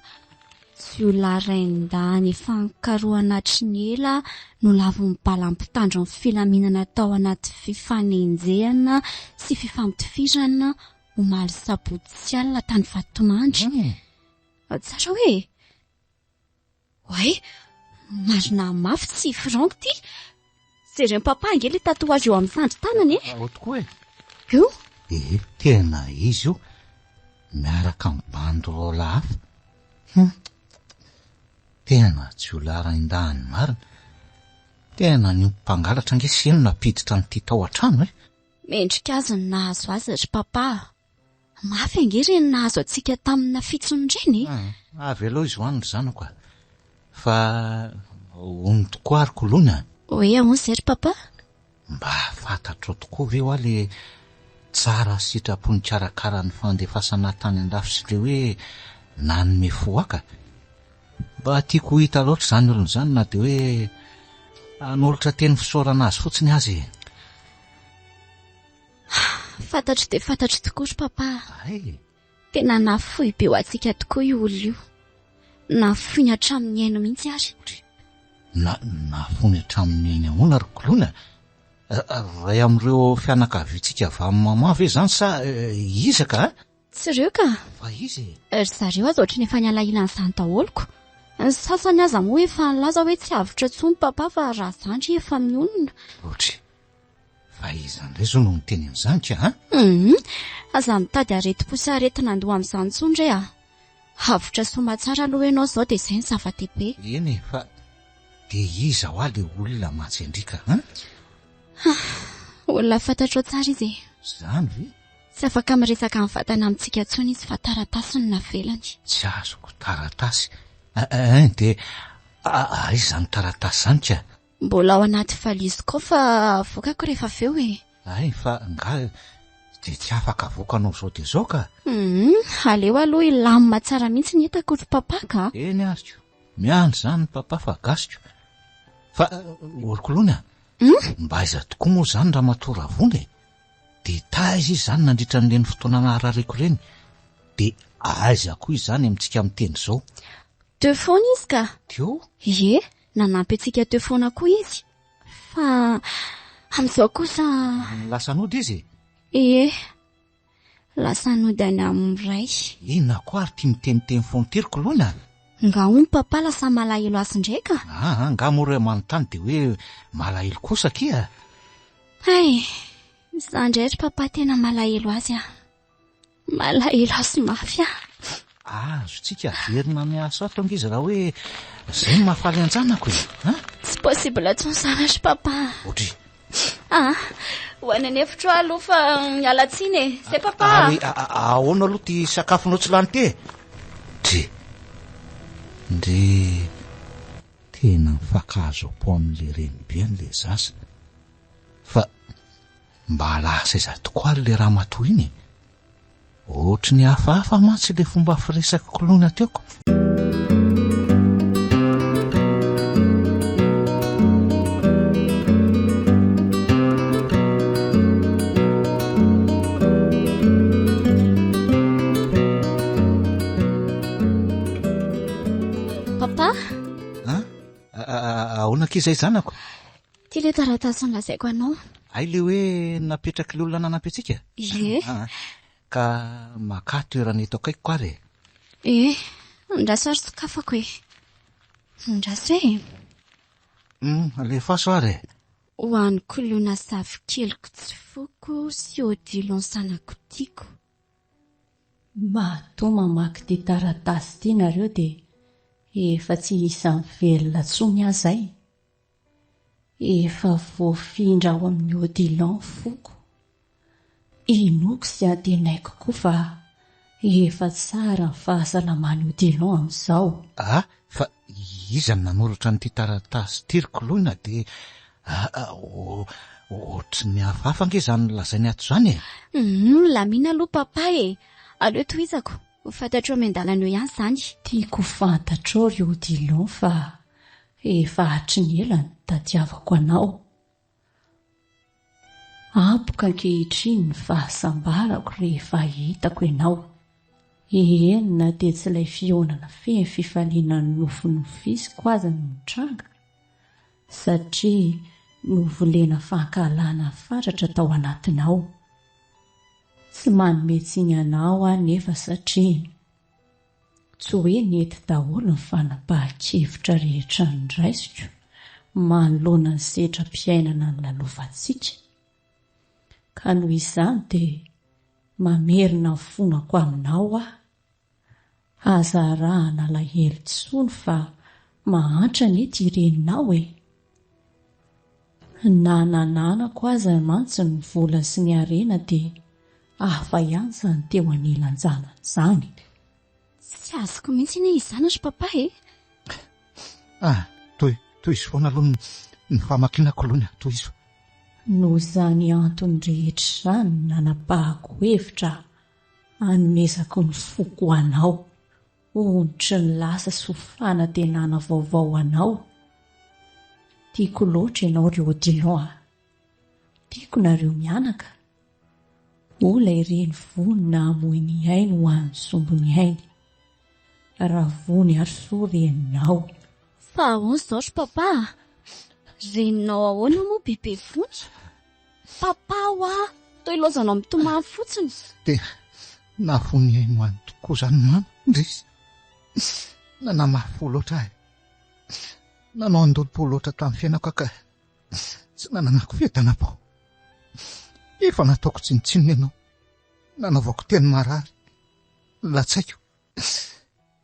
[SPEAKER 2] Jiolahy rain-dahy nifankarohana hatry ny ela no lavon'ny bala mpitandro ny filaminana tao anaty fifanenjehana sy fifampitifirana omaly sabotsy alina tany Vatomandry. Hum. Tsara hoe e! Oay! Marina mafy tsy Franck ty! Jeren'i papa ange le tatouage eo amin'ny sandry tanany e!
[SPEAKER 3] Ao tokoa e!
[SPEAKER 2] Io?
[SPEAKER 3] Ee, tena izy io, miaraka amin'ny bandy rola hafa. Hum! Tena jiolahy raindahiny marina. Tena ny omby mpangalatra ange sy eny no nampiditra an'ity tao an-trano e!
[SPEAKER 2] Mendrika azy ny nahazo azy ry papa a! Mafy ange ireny nahazo antsika tamina fitsony ireny e!
[SPEAKER 3] Avelao izy ho any ry zanako a! Fa hono tokoa ary Koloina a!
[SPEAKER 2] Hoe ahoana izay ry papa?
[SPEAKER 3] Mba fantatrao tokoa ve hoa le tsara sitrapo nikarakara ny fandefasana ahy tany andafy sy le hoe nanome fo ahy ka? Mba tiako ho hita loatra izany olona izany na dia hoe hanolotra teny fisaorana azy fotsiny aza e!
[SPEAKER 2] Fantatro dia fantatro tokoa ry papa a.
[SPEAKER 3] Hay.
[SPEAKER 2] Tena nafoy be ho antsika tokoa io olona io. Nafoiny hatramin'ny ainy mihitsy ary.
[SPEAKER 3] Dry. Na, nafoiny hatramin'ny ainy ahoana ry Koloina? Iray amin'ireo fianakaviantsika avy amin'i Maman ve izany sa iza ka?
[SPEAKER 2] Tsy ireo ka.
[SPEAKER 3] Fa iza e?
[SPEAKER 2] Ry zareo aza ohatran'ny efa niala ilan'izany daholo ko. Ny sasany aza moa efa nilaza hoe tsy avotra intsony papa fa razandry efa mionona.
[SPEAKER 3] Ohatry. Fa iza indray izao no niteny an'izany ka an?
[SPEAKER 2] Hum, aza mitady aretim-po sy aretin'andoha amin'izany intsony re a! Avotra soamatsara aloha ianao izao dia izay no zava-dehibe.
[SPEAKER 3] Eny e, fa dia iza hoa ilay olona mantsy an-dry ka an?
[SPEAKER 2] Olona fantatrao tsara izy e.
[SPEAKER 3] Izany ve?
[SPEAKER 2] Tsy afaka miresaka mivantana amintsika intsony izy fa taratasy no navelany.
[SPEAKER 3] Tsy azoko, taratasy? Ein, dia aiza izany taratasy izany ka?
[SPEAKER 2] Mbola ao anaty valiziko ao fa avoakako rehefa avy eo e.
[SPEAKER 3] Hay fa nga dia tsy afaka avoakanao izao dia izao ka.
[SPEAKER 2] Humm, aleo aloha hilamina tsara mihitsy ny entako ry papa ka.
[SPEAKER 3] Eny ary ko, miandry izany ny papa fa gasiko. Fa Orkolona a, mba aiza tokoa moa izany ramatoa Ravony e? Dia taiza izy izany nandritra an'ireny fotoana naharariako ireny? Dia aiza koa izy izany amintsika miteny izao?
[SPEAKER 2] Teo foana izy ka.
[SPEAKER 3] Teo?
[SPEAKER 2] Ie, nanampy antsika teo foana koa izy. Fa amin'izao kosa.
[SPEAKER 3] Lasa nody izy e?
[SPEAKER 2] Ie, lasa nody any amin'ny ray.
[SPEAKER 3] Inona koa ary ity miteniteny foana ity ry Koloina?
[SPEAKER 2] Nga hono papa lasa malahelo azy indray ka?
[SPEAKER 3] Aa, nga moa re manontany dia hoe malahelo kosa akia?
[SPEAKER 2] Hay! Izaho indray ry papa tena malahelo azy aho. Malahelo azy mafy aho.
[SPEAKER 3] Azontsika averina miasa ato ange izy raha hoe izay no mahafaly an-janako e. An?
[SPEAKER 2] Tsy possible intsony izany ry papa.
[SPEAKER 3] Ohatry.
[SPEAKER 2] Ah, ho any an'efitro aho aloha fa miala tsiny e. Zay papa.
[SPEAKER 3] Ary ahoana aloha ity sakafonao tsy lany ity e? Ndry. Ndry. Tena mifankahazo am-po amin'ilay renibeany ilay zaza. Fa mba lasa aiza tokoa ary ilay ramatoa iny e? Ohatry ny hafahafa mantsy ilay fomba firesak'i Koloina teo ko.
[SPEAKER 2] Papa?
[SPEAKER 3] An? Ahoana akia izay zanako?
[SPEAKER 2] Ity ilay taratasy nolazaiko anao.
[SPEAKER 3] Hay ilay hoe napetrak'ilay olona nanampy antsika?
[SPEAKER 2] Ie.
[SPEAKER 3] Ah, ka makà toerana eto akaikiko ary e.
[SPEAKER 2] Ie, andraso ary sokafako e. Andraso e.
[SPEAKER 3] Hum, alefaso ary e.
[SPEAKER 2] Ho an'i Koloina zafikeliko tsy foko sy Odilon zanako tiako.
[SPEAKER 4] Matoa mamaky ity taratasy ity nareo dia efa tsy isan'ny velona intsony aho izay. Efa voafindra ao amin'i Odilon ny foko. Inoako sy antenaiko koa fa efa tsara ny fahasalaman'i Odilon amin'izao.
[SPEAKER 3] Ah, fa iza no nanoratra an'ity taratasy ity ry Koloina dia ohatry ny hafahafa ange izany lazainy ato izany e!
[SPEAKER 2] Humm, milamina aloha papa e! Aleo tohizako, ho fantatrao miandalana eo ihany izany.
[SPEAKER 4] Tiako ho fantatrao ry Odilon fa Efa hatry ny ela nitadiavako anao. Ampoka ankehitriny ny fahasambarako rehefa hitako ianao. Eny na dia tsy ilay fihaonana feno fifaliana nofinofisiko aza no nitranga, satria novolena fankahalana fatratra tao anatinao. Tsy manome tsiny anao aho nefa satria. Tsy hoe nety daholo ny fanapahan-kevitra rehetra noraisiko manoloana ny sedram-piainana nolalovantsika, ka noho izany dia mamerina ny fonako aminao aho. Aza arahana alahelo intsony fa mahantra anie ity reninao e! Na nananako aza mantsy ny vola sy ny harena dia hafa ihany izany teo anilan-janany izany.
[SPEAKER 2] Tsy azoko mihitsy anie izany ry papa e!
[SPEAKER 3] Ah, toy, tohizo foana aloha ny, ny famakiana koloina, tohizo.
[SPEAKER 4] Noho izany antony rehetra izany no nanapahako hevitra hanomezako ny foko ho anao. Onitry ny lasa sy ho fanantenana vaovao ho anao. Tiako loatra ianao ry Odilon a! Tiako nareo mianaka. Hoy ilay reny vonona hamoy ny ainy ho an'ny sombiny ainy. Ravony ary soa reninao.
[SPEAKER 2] Fa ahoana izao ry papa a? Reninao ahoana moa bebe vony? Papa hoa, toa ilaozanao mitomany fotsiny.
[SPEAKER 3] Dia nahafoy ny ainy ho any tokoa izany mama, indrisy. Nanamafy fo loatra ahy. Nanao an-dolompo loatra tamin'ny fiainako aho ka tsy nananako fiadanam-po. Efa nataoko tsinontsinona ianao, nanaovako teny marary, latsaiko.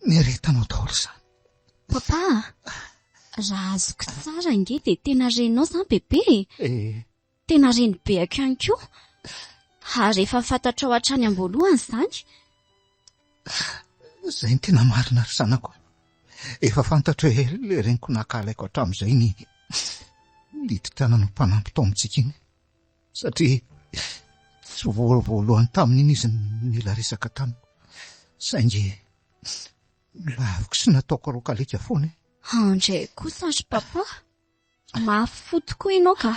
[SPEAKER 3] Niaretanao daholo izany.
[SPEAKER 2] Papa a! Raha azoko tsara ange dia tena reninao izany bebe e!
[SPEAKER 3] Eh.
[SPEAKER 2] Tena renibeako ihany koa. Ary efa fantatrao hatrany am-boalohany izany.
[SPEAKER 3] Izay no tena marina ry zanako. Efa fantatro hoe ilay reniko nankahalaiko hatramin'izay ny niditra nanao mpanampy tao amintsika iny. Satria tsy vao voalohany tamin'iny izy no nila resaka tamiko. Saingy nolaviko sy nataoko rokalika foana e.
[SPEAKER 2] Andray kosa ry papa, mafy fo tokoa ianao ka.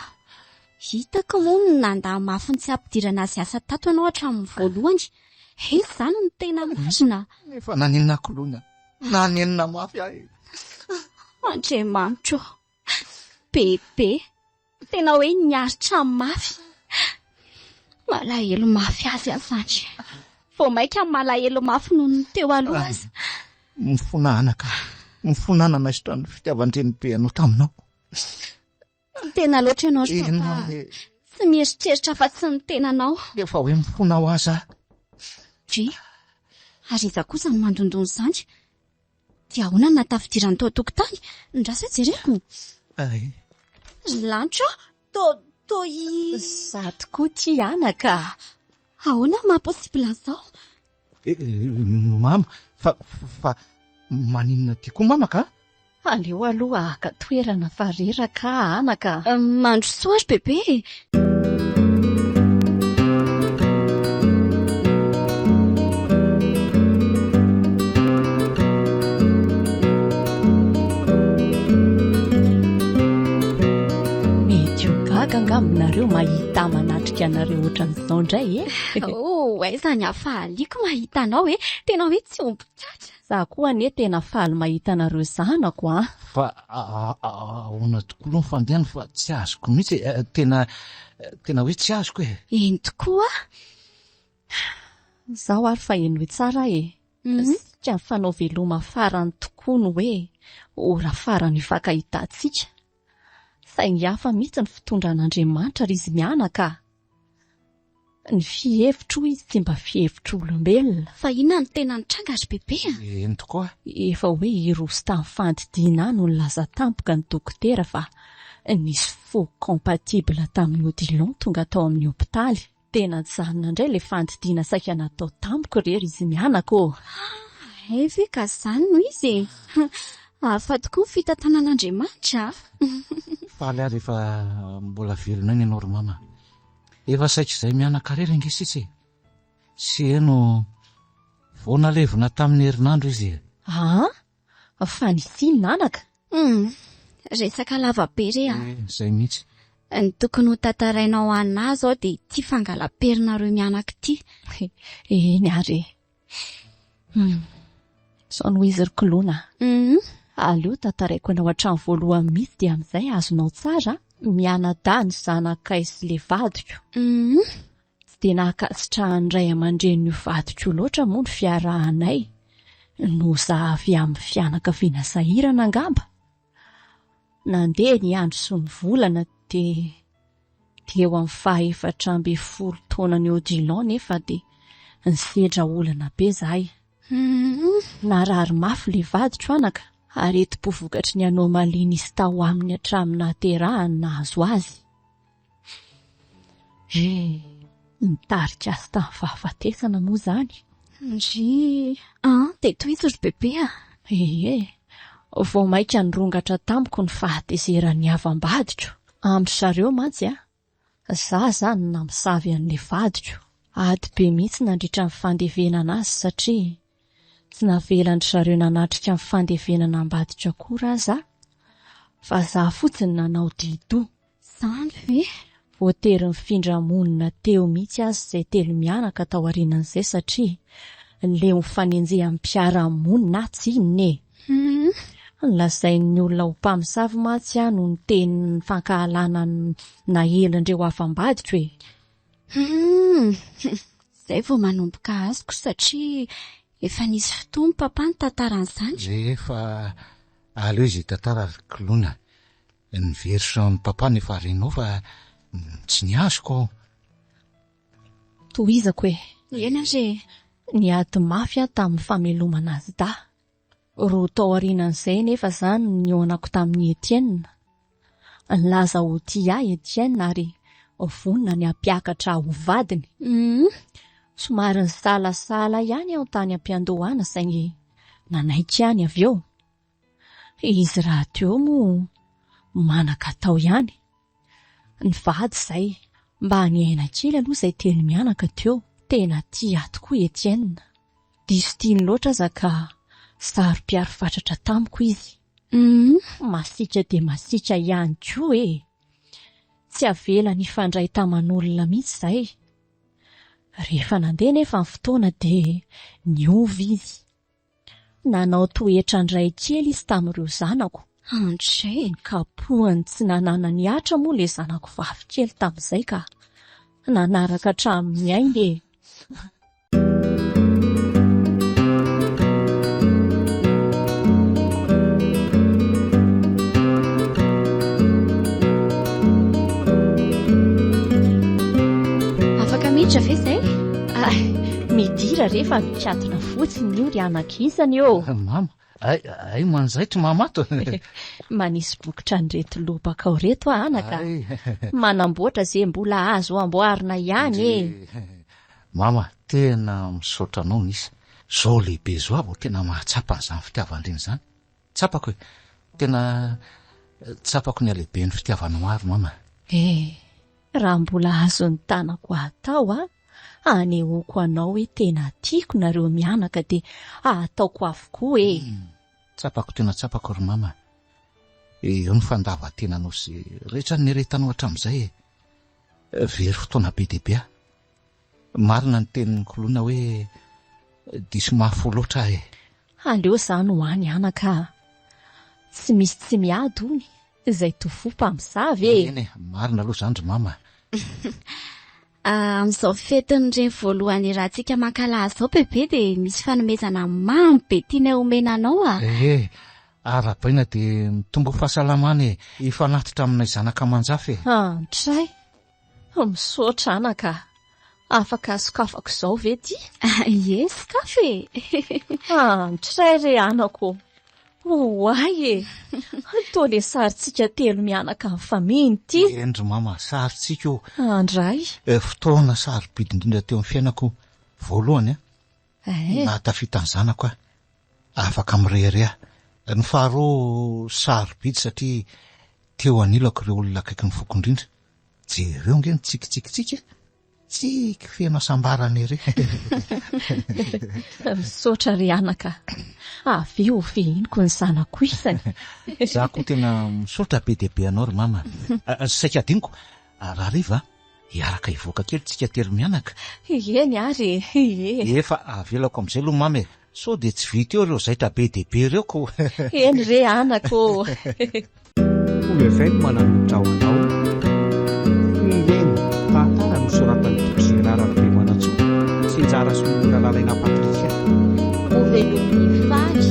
[SPEAKER 2] Hitako moa ny nandà mafy ny tsy hampidirana azy hiasa tato ianao hatramin'ny voalohany. He, izany no tena marina.
[SPEAKER 3] Nefa nanenina koloina, nanenina mafy aho e.
[SPEAKER 2] Andriamanitro ô, bebe. Tena hoe niaritra mafy. Malahelo mafy azy aho izany. Vao mainka malahelo mafy noho ny teo aloha aza.
[SPEAKER 3] Mifona anaka, mifona nanaisotra ny fitiavan-drenibe anao taminao.
[SPEAKER 2] Tena loatra ianao ry papa. Tsy mieritreritra afa-tsy ny tenanao.
[SPEAKER 3] Efa hoe mifona ho aza aho.
[SPEAKER 2] Dry, ary iza kosa no mandondona izany? Dia ahoana no nahatafidirany tao an-tokotany? Ndraso hoe jereko.
[SPEAKER 3] Ay.
[SPEAKER 2] Ry lanitra ô, to, to i...
[SPEAKER 4] Za tokoa ity anaka a!
[SPEAKER 2] Ahoana no maha possible an'izao?
[SPEAKER 3] Eh, mama, fa, fa maninona aty koa mama ka?
[SPEAKER 4] Aleo aloha haka toerana fa reraka aho anaka
[SPEAKER 2] a! Mandrosoa ry bebe e!
[SPEAKER 4] Mety ho gaga angamba nareo mahita ahy manatrika anareo ohatran'izao indray e!
[SPEAKER 2] Oh, aiza ny hafaliako mahita anao e! Tena hoe tsy omby tratra.
[SPEAKER 4] Za koa anie tena faly mahita anareo zanako a!
[SPEAKER 3] Fa ahoana tokoa aloha ny fandehany fa tsy azoko mihitsy e! Tena tena hoe tsy azoko e!
[SPEAKER 2] Eny tokoa!
[SPEAKER 4] Izaho ary fa henoy tsara e! Isika nifanao veloma farany tokoa ny hoe ora farany hifankahitantsika. Saingy hafa mihitsy ny fitondran'Andriamanitra ry izy mianaka a! Ny fihevitro hoy izy tsy mba fihevitr'olombelona.
[SPEAKER 2] Fa inona no tena nitranga ry bebe a?
[SPEAKER 3] Eny tokoa.
[SPEAKER 4] Efa hoe hiroso tamin'ny fandidiana ahy no nilaza tampoka ny dokotera fa nisy faux compatible tamin'i Odilon tonga tao amin'ny hopitaly. Dia najanona indray ilay fandidiana saika natao tamiko re ry izy mianaka ô!
[SPEAKER 2] Hay ve ka izany no izy e! Hafa tokoa ny fitantanan'Andriamanitra a!
[SPEAKER 3] Faly aho rehefa mbola velona aina ianao ry mama. Efa saika izay mianaka irery ange sisa e! Sy heno vao nalevina tamin'ny herinandro izy e!
[SPEAKER 4] Aa! Fa nisy inona anaka?
[SPEAKER 2] Hum! Resaka lava be re a!
[SPEAKER 3] Eh, izay mihitsy.
[SPEAKER 2] Ny tokony ho tantarainao anà izao dia ity fangalam-perinareo mianaka ity.
[SPEAKER 4] Eny ary e! Hum! Izao no izy ry Koloina a!
[SPEAKER 2] Hum!
[SPEAKER 4] Aleo tantaraiko anao hatramin'ny voalohany mihitsy dia amin'izay azonao tsara a! Mianadahy ny zanakay sy ilay vadiko.
[SPEAKER 2] Hum!
[SPEAKER 4] Tsy dia nankasitrahan'ny ray aman-drenin'io vadiko io loatra moa ny fiarahanay, noho za avy amin'ny fianakaviana sahirana angamba. Nandeha ny andro sy ny volana dia dia eo amin'ny faha-14 taonan'i Odilon nefa dia nisedra olana be izahay. Narary mafy ilay vadiko anaka, aretim-po vokatry ny anomalie nisy tao aminy hatramin'ny nahaterahany nahazo azy. Eh, nitarika azy tamin'ny fahafatesana moa izany.
[SPEAKER 2] Ndry an, dia tohizo ry bebe a!
[SPEAKER 4] Ie, vao mainka nirongatra tamiko ny fahatezeran'ny havam-badiko. Amin-dry zareo mantsy a, za izany no namosavy an'ilay vadiko. Ady be mihitsy nandritra ny fandevenana azy satria tsy navelan-dry zareo nanatrika ny fandevenana ambadika akory aza fa za fotsiny nanao di-doha.
[SPEAKER 2] Izany ve?
[SPEAKER 4] Voatery nifindra monina teo mihitsy aza izay telomianaka tao aorianan'izay satria leo ny fanenjehan'ny mpiara-monina aho tsinona e! Nolazain'ny olona ho mpamosavy mantsy aho noho ny teny fankahalana naelin'ireo havam-badiko e!
[SPEAKER 2] Humm! Izay vao manomboka azoko satria efa nisy fotoana papa nitantara an'izany.
[SPEAKER 3] Efa aleo izy hitantara ry Koloina. Ny version an'i papa no efa renao fa tsy ny azoko aho.
[SPEAKER 4] Tohizako e.
[SPEAKER 2] Eny ary e.
[SPEAKER 4] Niady mafy aho tamin'ny famelomana azy dahy. Roa tao aorianan'izay anefa izany no nihaonako tamin'i Etienne. Nilaza ho tia ahy Etienne ary vonona ny hampiakatra ahy ho vadiny. Somary nisalasala ihany aho tany am-piandohana saingy nanaiky ihany avy eo. Izy rahateo moa manan-katao ihany. Nivady izay. Mba niaina kely aloha izay telo mianaka teo. Tena tia ahy tokoa i Etienne. Diso tiany loatra aza ka saro-piaro fatratra tamiko izy. Masiaka dia masiaka ihany koa e! Tsy avelany hifandray taman'olona mihitsy izay. Rehefa nandeha nefa ny fotoana dia niova izy. Nanao toetra indray kely izy tamin'ireo zanako.
[SPEAKER 2] Andry.
[SPEAKER 4] Nikapohany tsy nananany hatra moa ilay zanako vavy kely tamin'izay ka. Nanaraka hatramin'ny ainy e. re fa mikatona fotsiny io ry anaka isany ô!
[SPEAKER 3] Mama, ay, ay manjaitra mama ato.
[SPEAKER 4] Manisy bokotra an'ireto lobaka ao ireto aho anaka. Manamboatra ze mbola azo amboarina ihany e!
[SPEAKER 3] Mama, tena misaotra anao Nisa. Zao lehibe zao aho vao tena mahatsapa an'izany fitiavan-dreny izany. Tsapako e! Tena tsapako ny halehiben'ny fitiavanao ahy ry mama.
[SPEAKER 4] Eh, raha mbola azon'ny tanako atao an, hanehoako anao hoe tena tiako nareo mianaka dia ataoko avokoa e!
[SPEAKER 3] Tsapako tena tsapako ry mama. Eo ny fandavan-tenanao sy rehetra niretanao hatramin'izay e! Very fotoana be dia be aho. Marina ny tenin'i Koloina hoe diso mafy fo loatra aho e.
[SPEAKER 4] Aleo izany ho any anaka a. Tsy misy tsy miady hono izay tofoa mpamosavy e.
[SPEAKER 3] Eny e, marina aloha izany ry mama.
[SPEAKER 2] Amin'izao fetin'ny reny voalohany iarahantsika mankalaza izao bebe dia misy fanomezana mamy be tianay omena anao a.
[SPEAKER 3] Ee, arahabaina dia mitombo fahasalamana e. Hifanatitra aminay zanaka aman-jafy e.
[SPEAKER 4] Antray. Misaotra anaka a! Afaka sokafako izao ve ity?
[SPEAKER 2] Ie, sokafy e!
[SPEAKER 4] Antray re anako ô! Oay e! Toa le sarintsika telo mianaka mifameno ity.
[SPEAKER 3] Eny ry mama, sarintsika io.
[SPEAKER 4] Andray.
[SPEAKER 3] Fotoana sarobidy indrindra teo amin'ny fiainako voalohany an! Nahatafita ny zanako aho. Afaka mirehareha. Ny faharoa sarobidy satria teo anilako ireo olona akaiky ny foko indrindra. Jereo ange ny tsikitsikintsika e! Tsiky feno hasambarana ery.
[SPEAKER 4] Misaotra ry anaka. Avia ho fihiniko ny zanako isany.
[SPEAKER 3] Za koa tena misaotra be dia be anao ry mama. Saika adinoko, rahariva hiaraka hivoaka kely tsika telo mianaka.
[SPEAKER 4] Eny ary e, ie.
[SPEAKER 3] Efa avelako amin'izay aloha mama e. Sao dia tsy vita eo ireo zaitra be dia be ireo ko.
[SPEAKER 4] Eny re anaka ô.
[SPEAKER 1] Cool FM nanolotra ho anao Ny Reny, tantara nosoratan'i Toky Gérard Rabemanantsoa sy Njara Solonalalaina Patricia.
[SPEAKER 2] Hovelomin'i Fary.